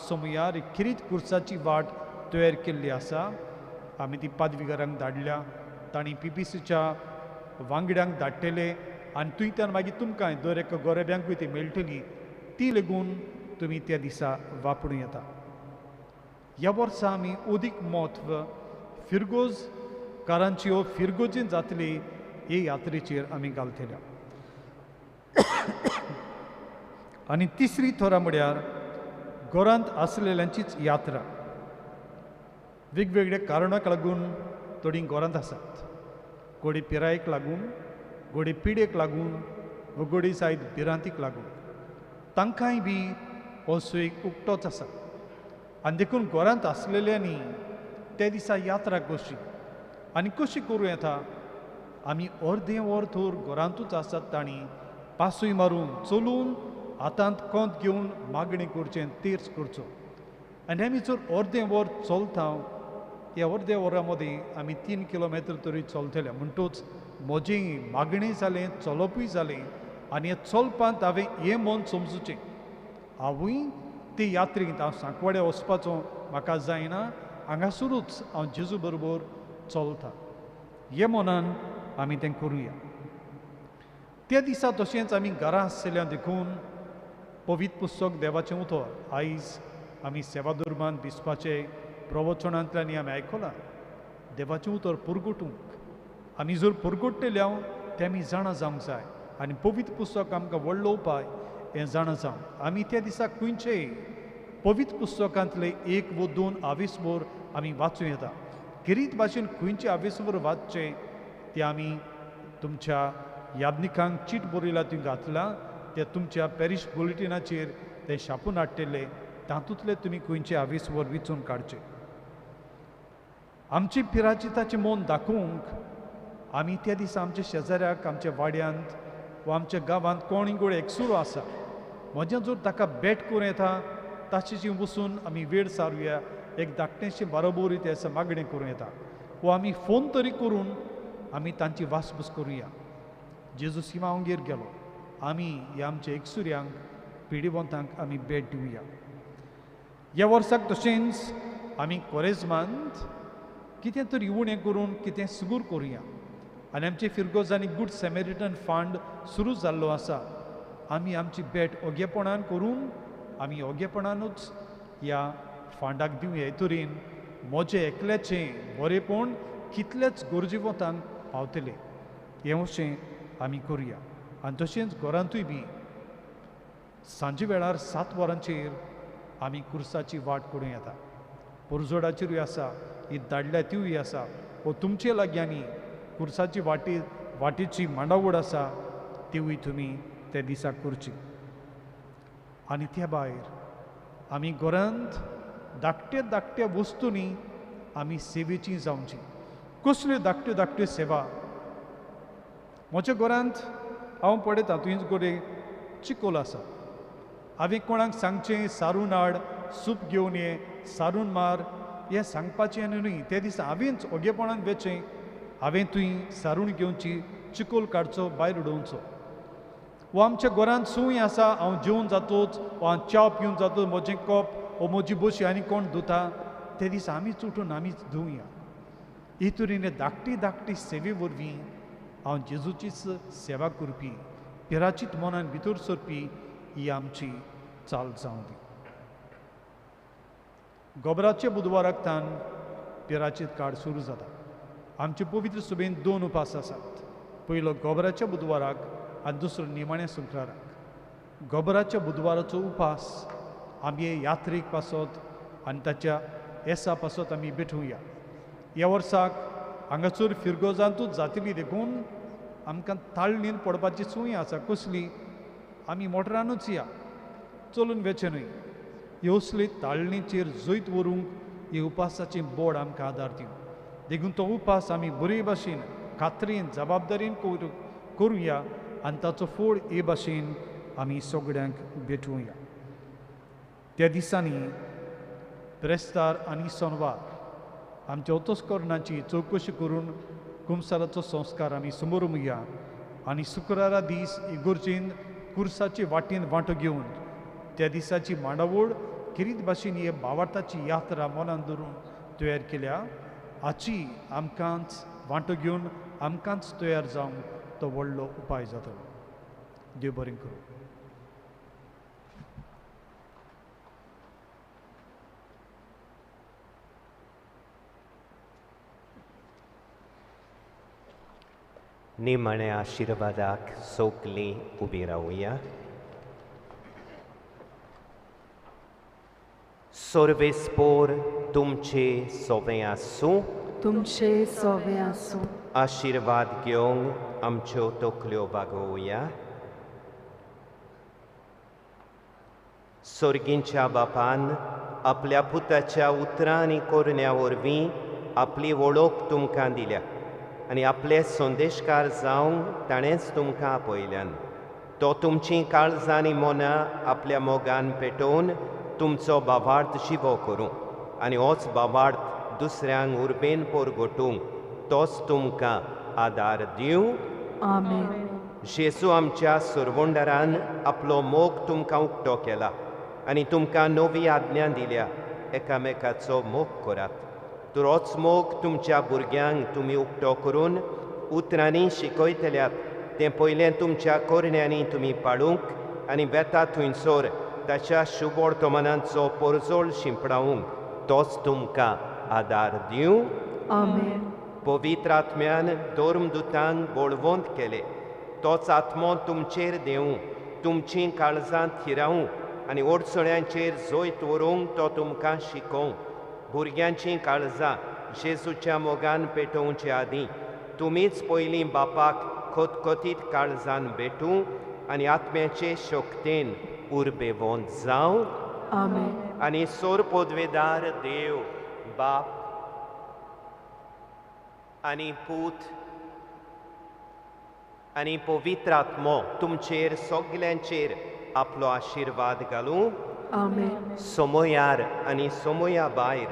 Q: समयार एक खेरीत कुर्साची वाट तयार केल्ली आसा. आमी ती पादवीघरांक धाडल्या, तांणी पीपीसीच्या वांगड्यांक धाडटले आनी थंयच्यान मागीर तुमकां दर एका गोरेब्यांकूय ती मेळटली, ती लेगून तुमी त्या दिसा वापरूं येता. ह्या वर्सा आमी अदीक म्हत्व फिरगोज कारांच्यो फिरगोजीन जातली हे यात्रेचेर आमी घालतल्या. आनी तिसरी थोरा म्हळ्यार घरांत आसलेल्यांचीच यात्रा. वेगवेगळ्या कारणाक लागून थोडीं घरांत आसात, गोडी पिरायेक लागून, गोडी पिडेक लागून व गोडी जायत भिरांतीक लागून तांकांय बी हो सुयेक उक्तोच आसा. आनी देखून घरांत आसलेल्यांनी त्या दिसा यात्रा कशी आनी कशी करूं येता, आमी अर्दें वर थोर घरांतूच आसात तांणी पासूय मारून चलून हातांत कोंत घेवन मागणें करचें, तीर्स करचो. आनी आमी जर अर्दें वर चलता ह्या अर्द्या वरां मदीं आमी 3 किलोमिटर तरी चलतले. म्हणटूच म्हजें मागणें जालें, चलपूय जालें आनी हें चलपांत हांवें हें मन समजुचें, हांवूय ते यात्रेंत हांव सांकवाड्या वचपाचो म्हाका जायना, हांगासरूच हांव जेजू बरोबर चलता. हे मनान आमी तें करुया. त्या दिसा तशेंच आमी घरा आसलेल्या देखून पवित्र पुस्तक देवाचें उतर आयज आमी सेवादुर्मान दिसपाचे प्रवचनांतल्यान आमी आयकलां. देवाचें उतर पुरगुटूंक आमी जर पुरगुट्टले तें आमी जाणा जावंक जाय आनी पवित्र पुस्तक आमकां व्हडलो उपाय हें जाणा जावंक आमी त्या दिसा खंयचेय पवित्र पुस्तकांतले 1 व 2 आवेसभर आमी वाचूं येता. खेरीत भाशेन खंयचे आवेसभर वाचचें तें आमी तुमच्या यादनिकांक चीट बरयला थंय घातलां, ते तुमच्या पॅरीश बुलेटिनाचेर ते छापून हाडटले, तातूंतले तुमी खंयचे आवेसभर विचून काडचे. आमची पिराचिताचें मन दाखोवंक आमी त्या दिसा आमच्या शेजाऱ्याक, आमच्या वाड्यांत वा आमच्या गांवांत कोणी गोड एकसुरो आसा म्हजें जर ताका भेट करूं येता ताचेशी वचून आमी वेळ सारुया, एक धाकटेंशें बरोबर ते आसा मागणें करूं येता वा आमी फोन तरी करून आमी तांची वासपूस करुया. जेजू सिमांवगेर गेलो, आमी ह्या आमच्या एकसुऱ्यांक पिडिवंतांक आमी भेट दिवया. ह्या वर्साक तशेंच आमी कोरेजमांत कितें तरी उणें करून कितें सुगूर करुया आनी आमचे फिरगोजांनी गूड सेमेरिटन फंड सुरू जाल्लो आसा. आमी आमची भेट ओगेपणान करून आमी ओगेपणानूच ह्या फंडाक दिवया. हे तरेन म्हजें एकल्याचें बरेंपण कितलेच गरजेवंतांक पावतलें हें अशें आमी करुया. आनी तशेंच घरांतूय बी सांजे वेळार 7 वरांचेर आमी कुर्साची वाट करूं येता. पुरजोडाचेरूय आसा, ही धाडल्या तिवूय आसा, वो तुमचे लागीं आनी कुर्साची वाटेची मांडावळ आसा तिवूय तुमी त्या दिसा करची. आनी त्या भायर आमी घरांत धाकट्या धाकट्या वस्तूंनी आमी सेवेची जावची. कसल्यो धाकट्यो धाकट्यो सेवा? म्हज्या घरांत हांव पळयतां तुंयच गोडे चिकोल आसा. हांवें कोणाक सांगचें सारून हाड, सूप घेवन ये, सारून मार, हें सांगपाचें आनी न्हय. त्या दिसा हांवेंच ओगेपणान वेचें, हांवें तुंय सारून घेवची, चिकोल काडचो, भायर उडोवचो. वो आमच्या घरांत सूय आसा, हांव जेवन जातोच वा हांव च्या पिवन जातोच म्हजें कप वो म्हजी बशी आनी कोण धुता, ते दिसा आमीच उठून आमीच धुवया. ही तरेन धाकटी धाकटी सेवे वरवीं हांव जेजूचीच सेवा करपी, पिराचीत मनान भितर सरपी ही आमची चाल जावं दी. गोबराचे बुधवाराक तान पिराचीत काळ सुरू जाता. आमचे पवित्र सभेन 2 उपास आसात. पयलो गोबराच्या बुधवाराक आनी दुसरो निमाण्या शुक्राराक. गोबराच्या बुधवाराचो उपास आमी यात्रेक पासत आनी ताच्या येसा पासत आमी भेटुया. ह्या वर्साक हांगासर फिरगोजांतूच जातली देखून आमकां ताळणीन पडपाची सूय आसा. कसली? आमी मोटरानूच या, चलून वेचें न्हय. ह्यो ताळणीचेर जैत व्हरूंक ही उपासाची बोड आमकां आदार दिवं. देखून तो उपास आमी बरे भाशेन खात्रीन जबाबदारीन करुया आनी ताचो फोड हे भाशेन आमी सगळ्यांक भेटुया. त्या दिसांनी ब्रेस्तार आनी सोनवार आमच्या ओतोस्करणाची चवकशी करून कुमसाराचो संस्कार आमी समोरमुया आनी शुक्रारा दीस इगोर्जेन कुर्साचे वाटेन वांटो घेवन त्या दिसाची मांडावळ खेरीत भाशेन हे भावार्थाची यात्रा मनान धरून तयार केल्या. हाची आमकांच वांटो घेवन आमकांच तयार जावंक तो व्हडलो उपाय जातलो. देव बरें करूं.
E: निमाण्या आशिर्वादाक सगलीं उबी रावया. सर्वेस्पोर तुमचे सोवें आसूं,
L: तुमचे सोवें आसूं.
E: आशिर्वाद घेवंक आमच्यो तकल्यो बागोवया. सोर्गींच्या बापान आपल्या पुताच्या उतरां आनी कोरण्या वरवीं आपली वळख तुमकां दिल्या आनी आपले संदेशकार जावंक ताणेंच तुमकां आपयल्यान. तो तुमचीं काळजां आनी मनां आपल्या मोगान पेटोवन तुमचो भावार्थ जिवो करूं आनी होच भावार्थ दुसऱ्यांक उर्बेन पोरगोटूंक तोच तुमकां आदार दिवं.
L: आमेन.
E: जेजू आमच्या सरवंडारान आपलो मोग तुमकां उक्तो केला आनी तुमकां नवी आज्ञा दिल्या, एकामेकाचो मोग करात. तर होच मोग तुमच्या भुरग्यांक तुमी उक्तो करून उतरांनी शिकयतल्यात तें पयलें तुमच्या कोरण्यांनी तुमी पाळूंक आनी वेता थंयसर ताच्या शुभवर्तमानाचो पोरजोळ शिंपडावंक तोच तुमकां आदार दिवं.
L: आमेन.
E: पवित्र आत्म्यान धर्मदुतांक बळवंत केले, तोच आत्मो तुमचेर देवूं, तुमचीं काळजां थिरावूं आनी अडचण्यांचेर जैत व्हरूंक तो तुमकां शिकोवं. भुरग्यांचीं काळजां जेजूच्या मोगान पेटोवचे आदीं तुमीच पयलीं बापाक खतखतीत काळजान भेटूं आनी आत्म्याचे शक्तेन उर्बेवंत जावं.
L: आमेन.
E: आनी सोर पदवेदार देव बाप आनी पूत आनी पवित्र आत्मो तुमचेर सगल्यांचेर आपलो आशिर्वाद घालूं.
L: आमेन.
E: समयार आनी समया भायर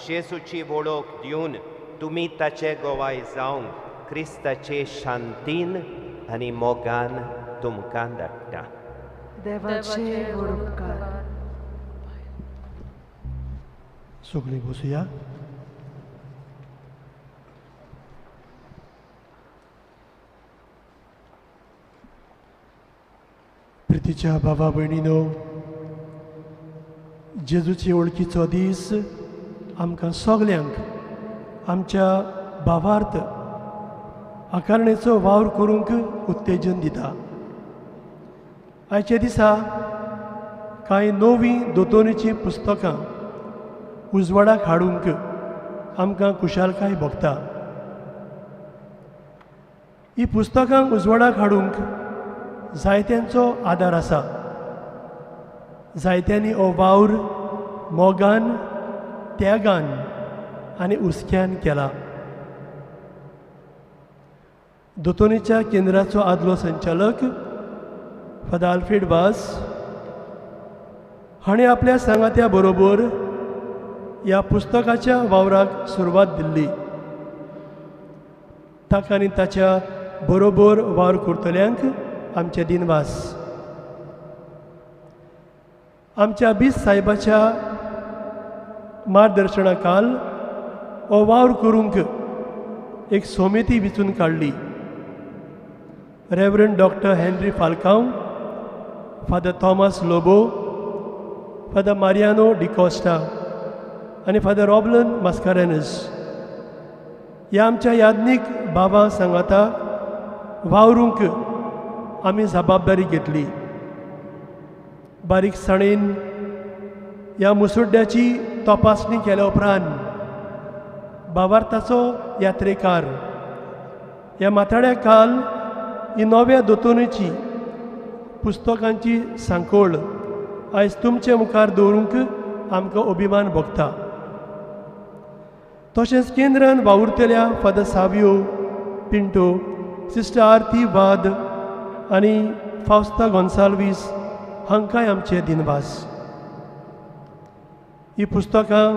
E: जेजूची वळख दिवन तुमी ताचे गोवाय जावंक क्रिस्ताचे शांतीन आनी मोगान तुमकां धाडटा.
L: देवाचे व्हड उपकार.
B: सगळीं बसुया. प्रितीच्या बाबा भयणीनो, जेजूची वळखीचो दीस आमकां सगल्यांक आमच्या भावार्थ आकारणेचो वावर करूंक उत्तेजन दिता. आयच्या दिसा कांय नवीं दोतोनीचीं पुस्तकां उजवाडाक हाडूंक आमकां खुशालकाय भोगता. ही पुस्तकां उजवाडाक हाडूंक जायत्यांचो आदार आसा. जायत्यांनी हो वावर मोगान, त्यागान आनी हुस्क्यान केला. दोतोनीच्या केंद्राचो आदलो संचालक फादर आल्फ्रेड वास हाणें आपल्या सांगात्या बरोबर ह्या पुस्तकाच्या वावराक सुरवात दिल्ली. ताका आनी ताच्या बरोबर वावर करतल्यांक आमचे दिनवास. आमच्या बीस साहेबाच्या मार्गदर्शना खाल हो वावर करूंक एक समिती विचून काडली. Reverend doctor Henry Falcao, father Thomas Lobo, father Mariano D'Costa आनी फादर रॉबलन मास्कारेनस ह्या आमच्या याज्ञीक बाबा सांगाता वावरूंक आमी जबाबदारी घेतली. बारीकसाणेन ह्या मुसुड्ड्याची तपासणी केल्या उपरांत भावार्थाचो यात्रेकार ह्या माथाड्या काल ही नव्या दोतोनीची पुस्तकांची सांकोळ आयज तुमचे मुखार दवरूंक आमकां अभिमान भोगता. तशेंच केंद्रान वावुरतल्या father Savio Pinto, sister Aarti Vaz आनी फावस्ता गोन्साल्वीस हांकांय आमचे दिनवास. ही पुस्तकां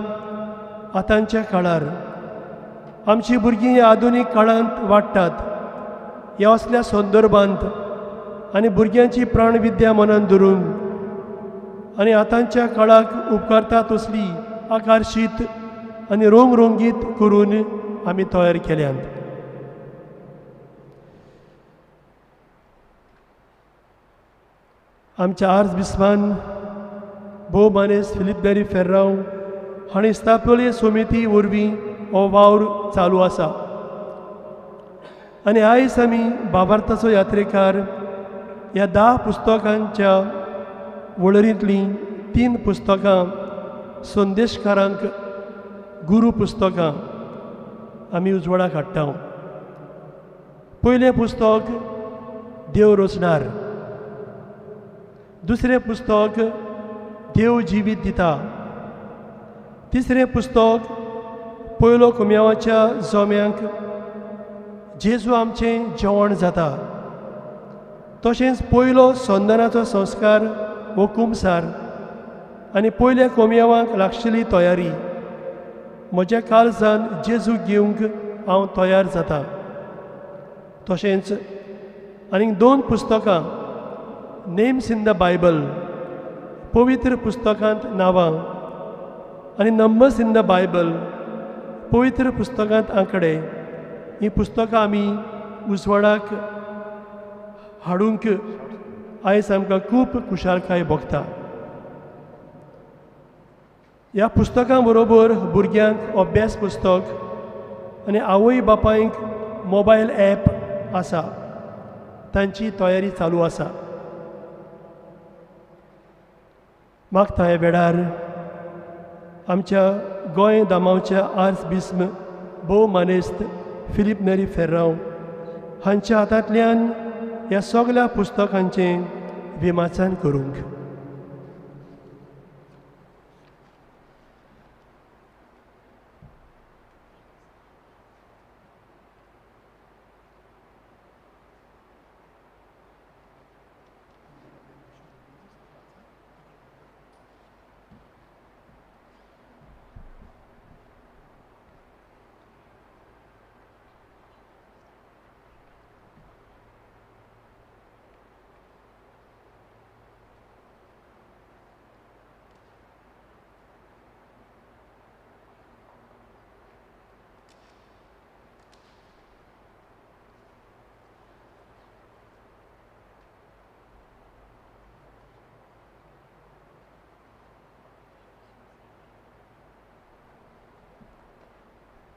B: आतांच्या काळार आमची भुरगीं ह्या आधुनीक काळांत वाडटात. ह्या असल्या संदर्भांत आनी भुरग्यांची प्राणविद्या मनांत धरून आनी आतांच्या काळाक उपकारता तसली आकर्शीत आनी रंगरंगीत करून आमी तयार केल्यांत. आमच्या आर्ज बिस्मान भोव मानेस फिलीप बेरी फेर्रांव हांणी स्थापलेली समिती वरवीं हो वावर चालू आसा. आनी आयज आमी बाबार्थाचो यात्रेकार ह्या 10 पुस्तकांच्या वळेरींतलीं 3 पुस्तकां संदेशकारांक गुरू पुस्तकां आमी उजवाडाक हाडटा. पयलें पुस्तक देव रचणार, दुसरें पुस्तक देव जिवीत दिता, तिसरें पुस्तक पयलो कुम्यावाच्या जोम्यांक जेजू आमचें जेवण जाता, तशेंच पयलो संदनाचो संस्कार वो कुमसार आनी पयल्या कोम्यावांक लागशिल्ली तयारी म्हज्या काळजान जेजू घेवंक हांव तयार जाता. तशेंच आनीक 2 पुस्तकां नेम्स इन the Bible पवित्र पुस्तकांत नांवां आनी नंबर्स इन the Bible पवित्र पुस्तकांत आंकडे हीं पुस्तकां आमी उजवाडाक हाडूंक आयज आमकां खूब खुशालकाय भोगता. ह्या पुस्तकां बरोबर भुरग्यांक अभ्यास पुस्तक आनी आवय बापायंक मोबायल ॲप आसा, तांची तयारी चालू आसा. मागता ह्या वेळार आमच्या गोंय दामांवच्या आर्ज बिस्म भोव मानेस्त फिलीप नेरी फेर्रांव हांच्या हातांतल्यान ह्या सगळ्या पुस्तकांचें विमाचन करूंक.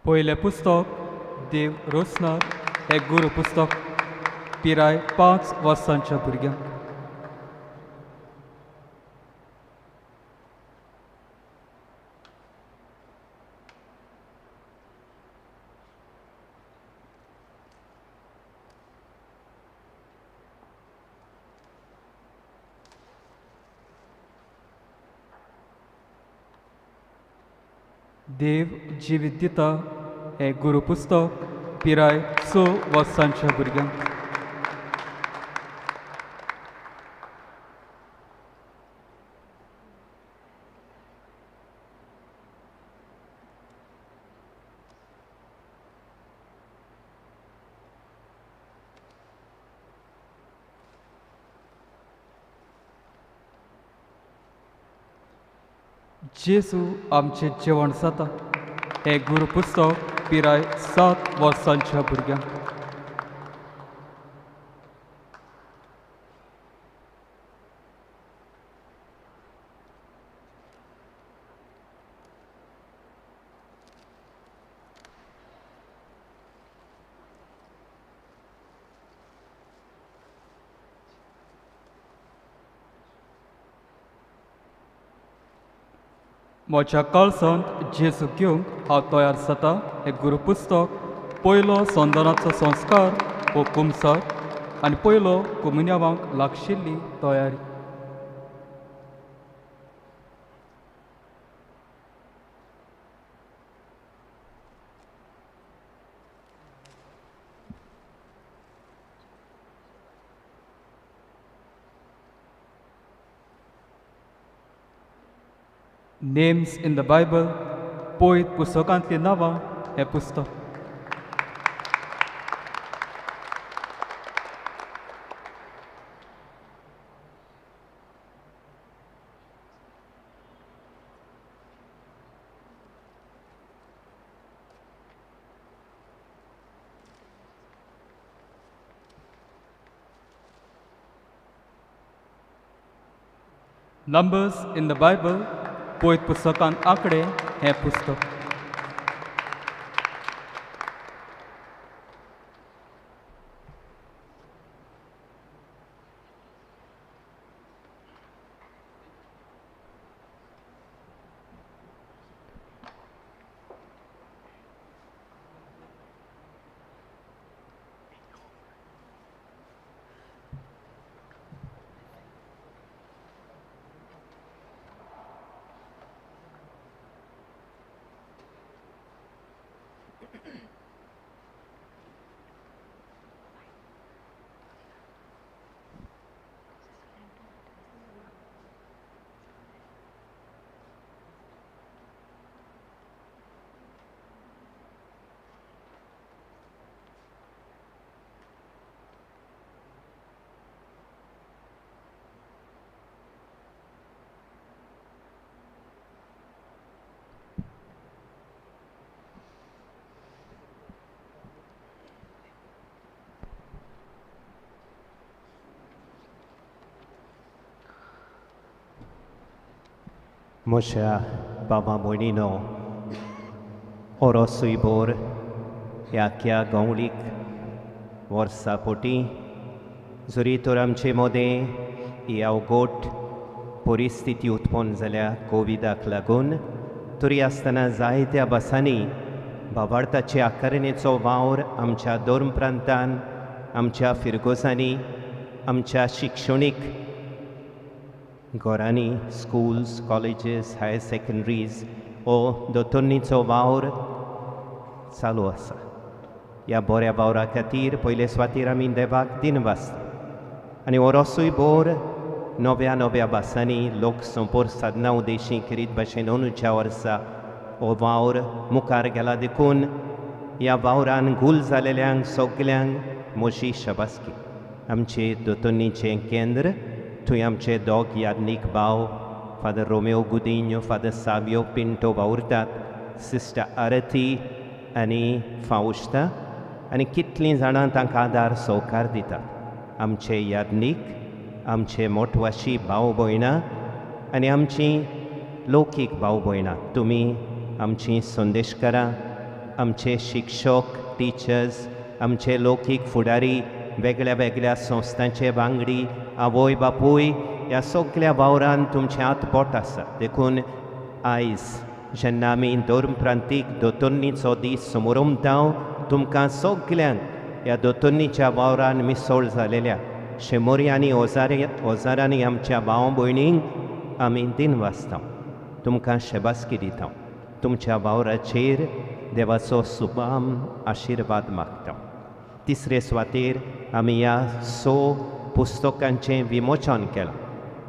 M: पयलें पुस्तक देव रोसनार हें गुरू पुस्तक पिराय 5 वर्सांच्या भुरग्यांक. देव जिवीत दिता हें गुरू पुस्तक पिराय 6 वर्सांच्या भुरग्यांक. जेजू आमचें जेवण जाता हें गुरू पुस्तक पिराय 7 वर्सांच्या भुरग्यांक. म्हज्या काळसांत जेजू घेवंक हांव तयार जाता हें गुरू पुस्तक पयलो संदानाचो संस्कार हो कुमसार आनी पयलो कुमुन्यावांक लागशिल्ली तयारी. नेम्स इन the Bible पयत पुस्तकांतलीं नांवां हें पुस्तक. नंबर्स इन the Bible पयत पुस्तकांत आंकडे हें पुस्तक.
E: म्हज्या बाबा भयणीनो, ओरोसूय बोर ह्या आख्या गवळीक वर्सा पोटी जरी तर आमचे मदें ही अवघड परिस्थिती उत्पन्न जाल्या कोविडाक लागून, तरी आसतना जायत्या भासांनी भावार्थाचे आकारणेचो वावर आमच्या धर्म प्रांतान, आमच्या फिरगोजांनी, आमच्या शिक्षणीक घरांनी, स्कूल्स, कॉलेजीस, हायर सेकंड्रीज हो दोतोन्नीचो वावर चालू आसा. ह्या बऱ्या वावरा खातीर पयले सुवातेर आमी देवाक दिनवासता आनी ओरोसूय बोर नव्या नव्या भासांनी लोक संपर्क साधना उद्देशी करीत भाशेन अंदूच्या वर्सा हो वावर मुखार गेला देखून ह्या वावरान गुल जालेल्यांक सगल्यांक म्हजी शाबासकी. आमचे दोतोन्नीचें केंद्र थंय आमचे दोग याज्ञीक भाव father Romeo Godinho, father Savio Pinto वावुरतात, सिस्टर आरती आनी फाउश्ता आनी कितलीं जाणां तांकां आदार सहकार दितात. आमचे याज्ञीक, आमचे मोटवाशी भाव भयणां आनी आमची लौकीक भाव भयणां, तुमी आमची संदेशकारां, आमचे शिक्षक, टिचर्स, आमचे लौकीक फुडारी, वेगळ्या वेगळ्या संस्थांचे वांगडी, आवय बापूय, ह्या सगळ्या वावरान तुमचें हात बोट आसा. देखून आयज जेन्ना आमी धर्म प्रांतीक दोतोन्नीचो दीस समोरमता, तुमकां सगल्यांक ह्या दोतोन्नीच्या वावरान मिसळ जालेल्या शेमोरयांनी ओजारांनी आमच्या भाव भयणींक आमी दिन वाचता, तुमकां शेबासकी दिता. तुमच्या वावराचेर देवाचो सुबाम आशिर्वाद मागता. तिसरे सुवातेर आमी ह्या 6 पुस्तकांचें विमोचन केलां.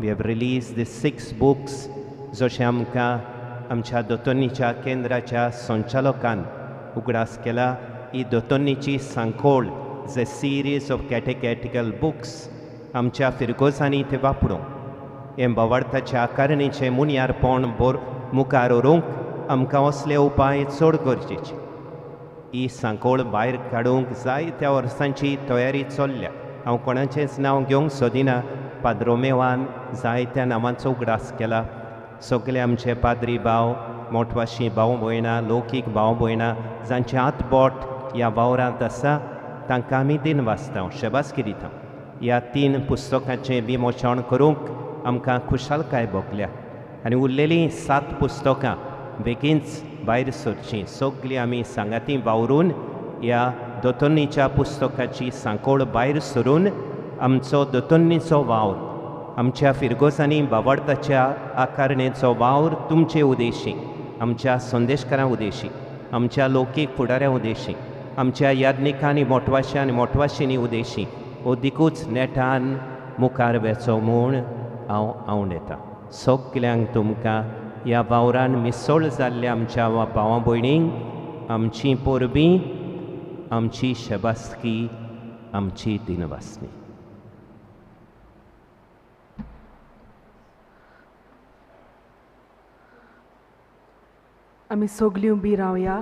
E: We have release the 6 books, जशें आमकां आमच्या दोतोन्नीच्या केंद्राच्या संचालकान उगडास केला. ही दोतोन्नीची सांखोळ is a series of catechetical books आमच्या फिरगोजांनी ते वापरूंक, हें भावार्थाच्या आकारणीचें मुनयारपण बोर मुखार व्हरूंक आमकां असले उपाय चड गरजेचे. ही सांखोळ भायर काडूंक जायत्या वर्सांची तयारी चल्ल्या. हांव कोणाचेंच नांव घेवंक सोदिना. पाद्रोमेवान जायत्या नांवांचो उगडास केला. सगळे आमचे पाद्री भाव, मोटवाशी भाव भयणां, लौकीक भाव भयणां जांचे हात बोट ह्या वावरांत आसा तांकां आमी दिन वाचता, शेबासकी दिता. ह्या 3 पुस्तकांचें विमोचन करूंक आमकां खुशालकाय भोगल्या आनी उरलेलीं 7 पुस्तकां बेगीनच भायर सरचीं. सगळीं आमी सांगाती वावरून ह्या दोतोन्नीच्या पुस्तकाची सांखोळ भायर सरून आमचो दोतोन्नीचो वावर, आमच्या फिरगोजांनी भावार्थाच्या आकारणेचो वावर तुमचे उदेशी, आमच्या संदेशकारां उदेशी, आमच्या लौकीक फुडाऱ्यां उदेशी, आमच्या याज्ञिकांनी मोटवाश्या आनी मोटवाशींनी उदेशी अदिकूच नेटान मुखार वेचो म्हूण हांव आंवडेता. सगल्यांक तुमकां ह्या वावरान मिसळ जाल्ल्या आमच्या भावा भयणींक आमची परबीं, आमची शेबासकी, आमची दिनवासनी.
L: आमी सगळीं उबी रावया.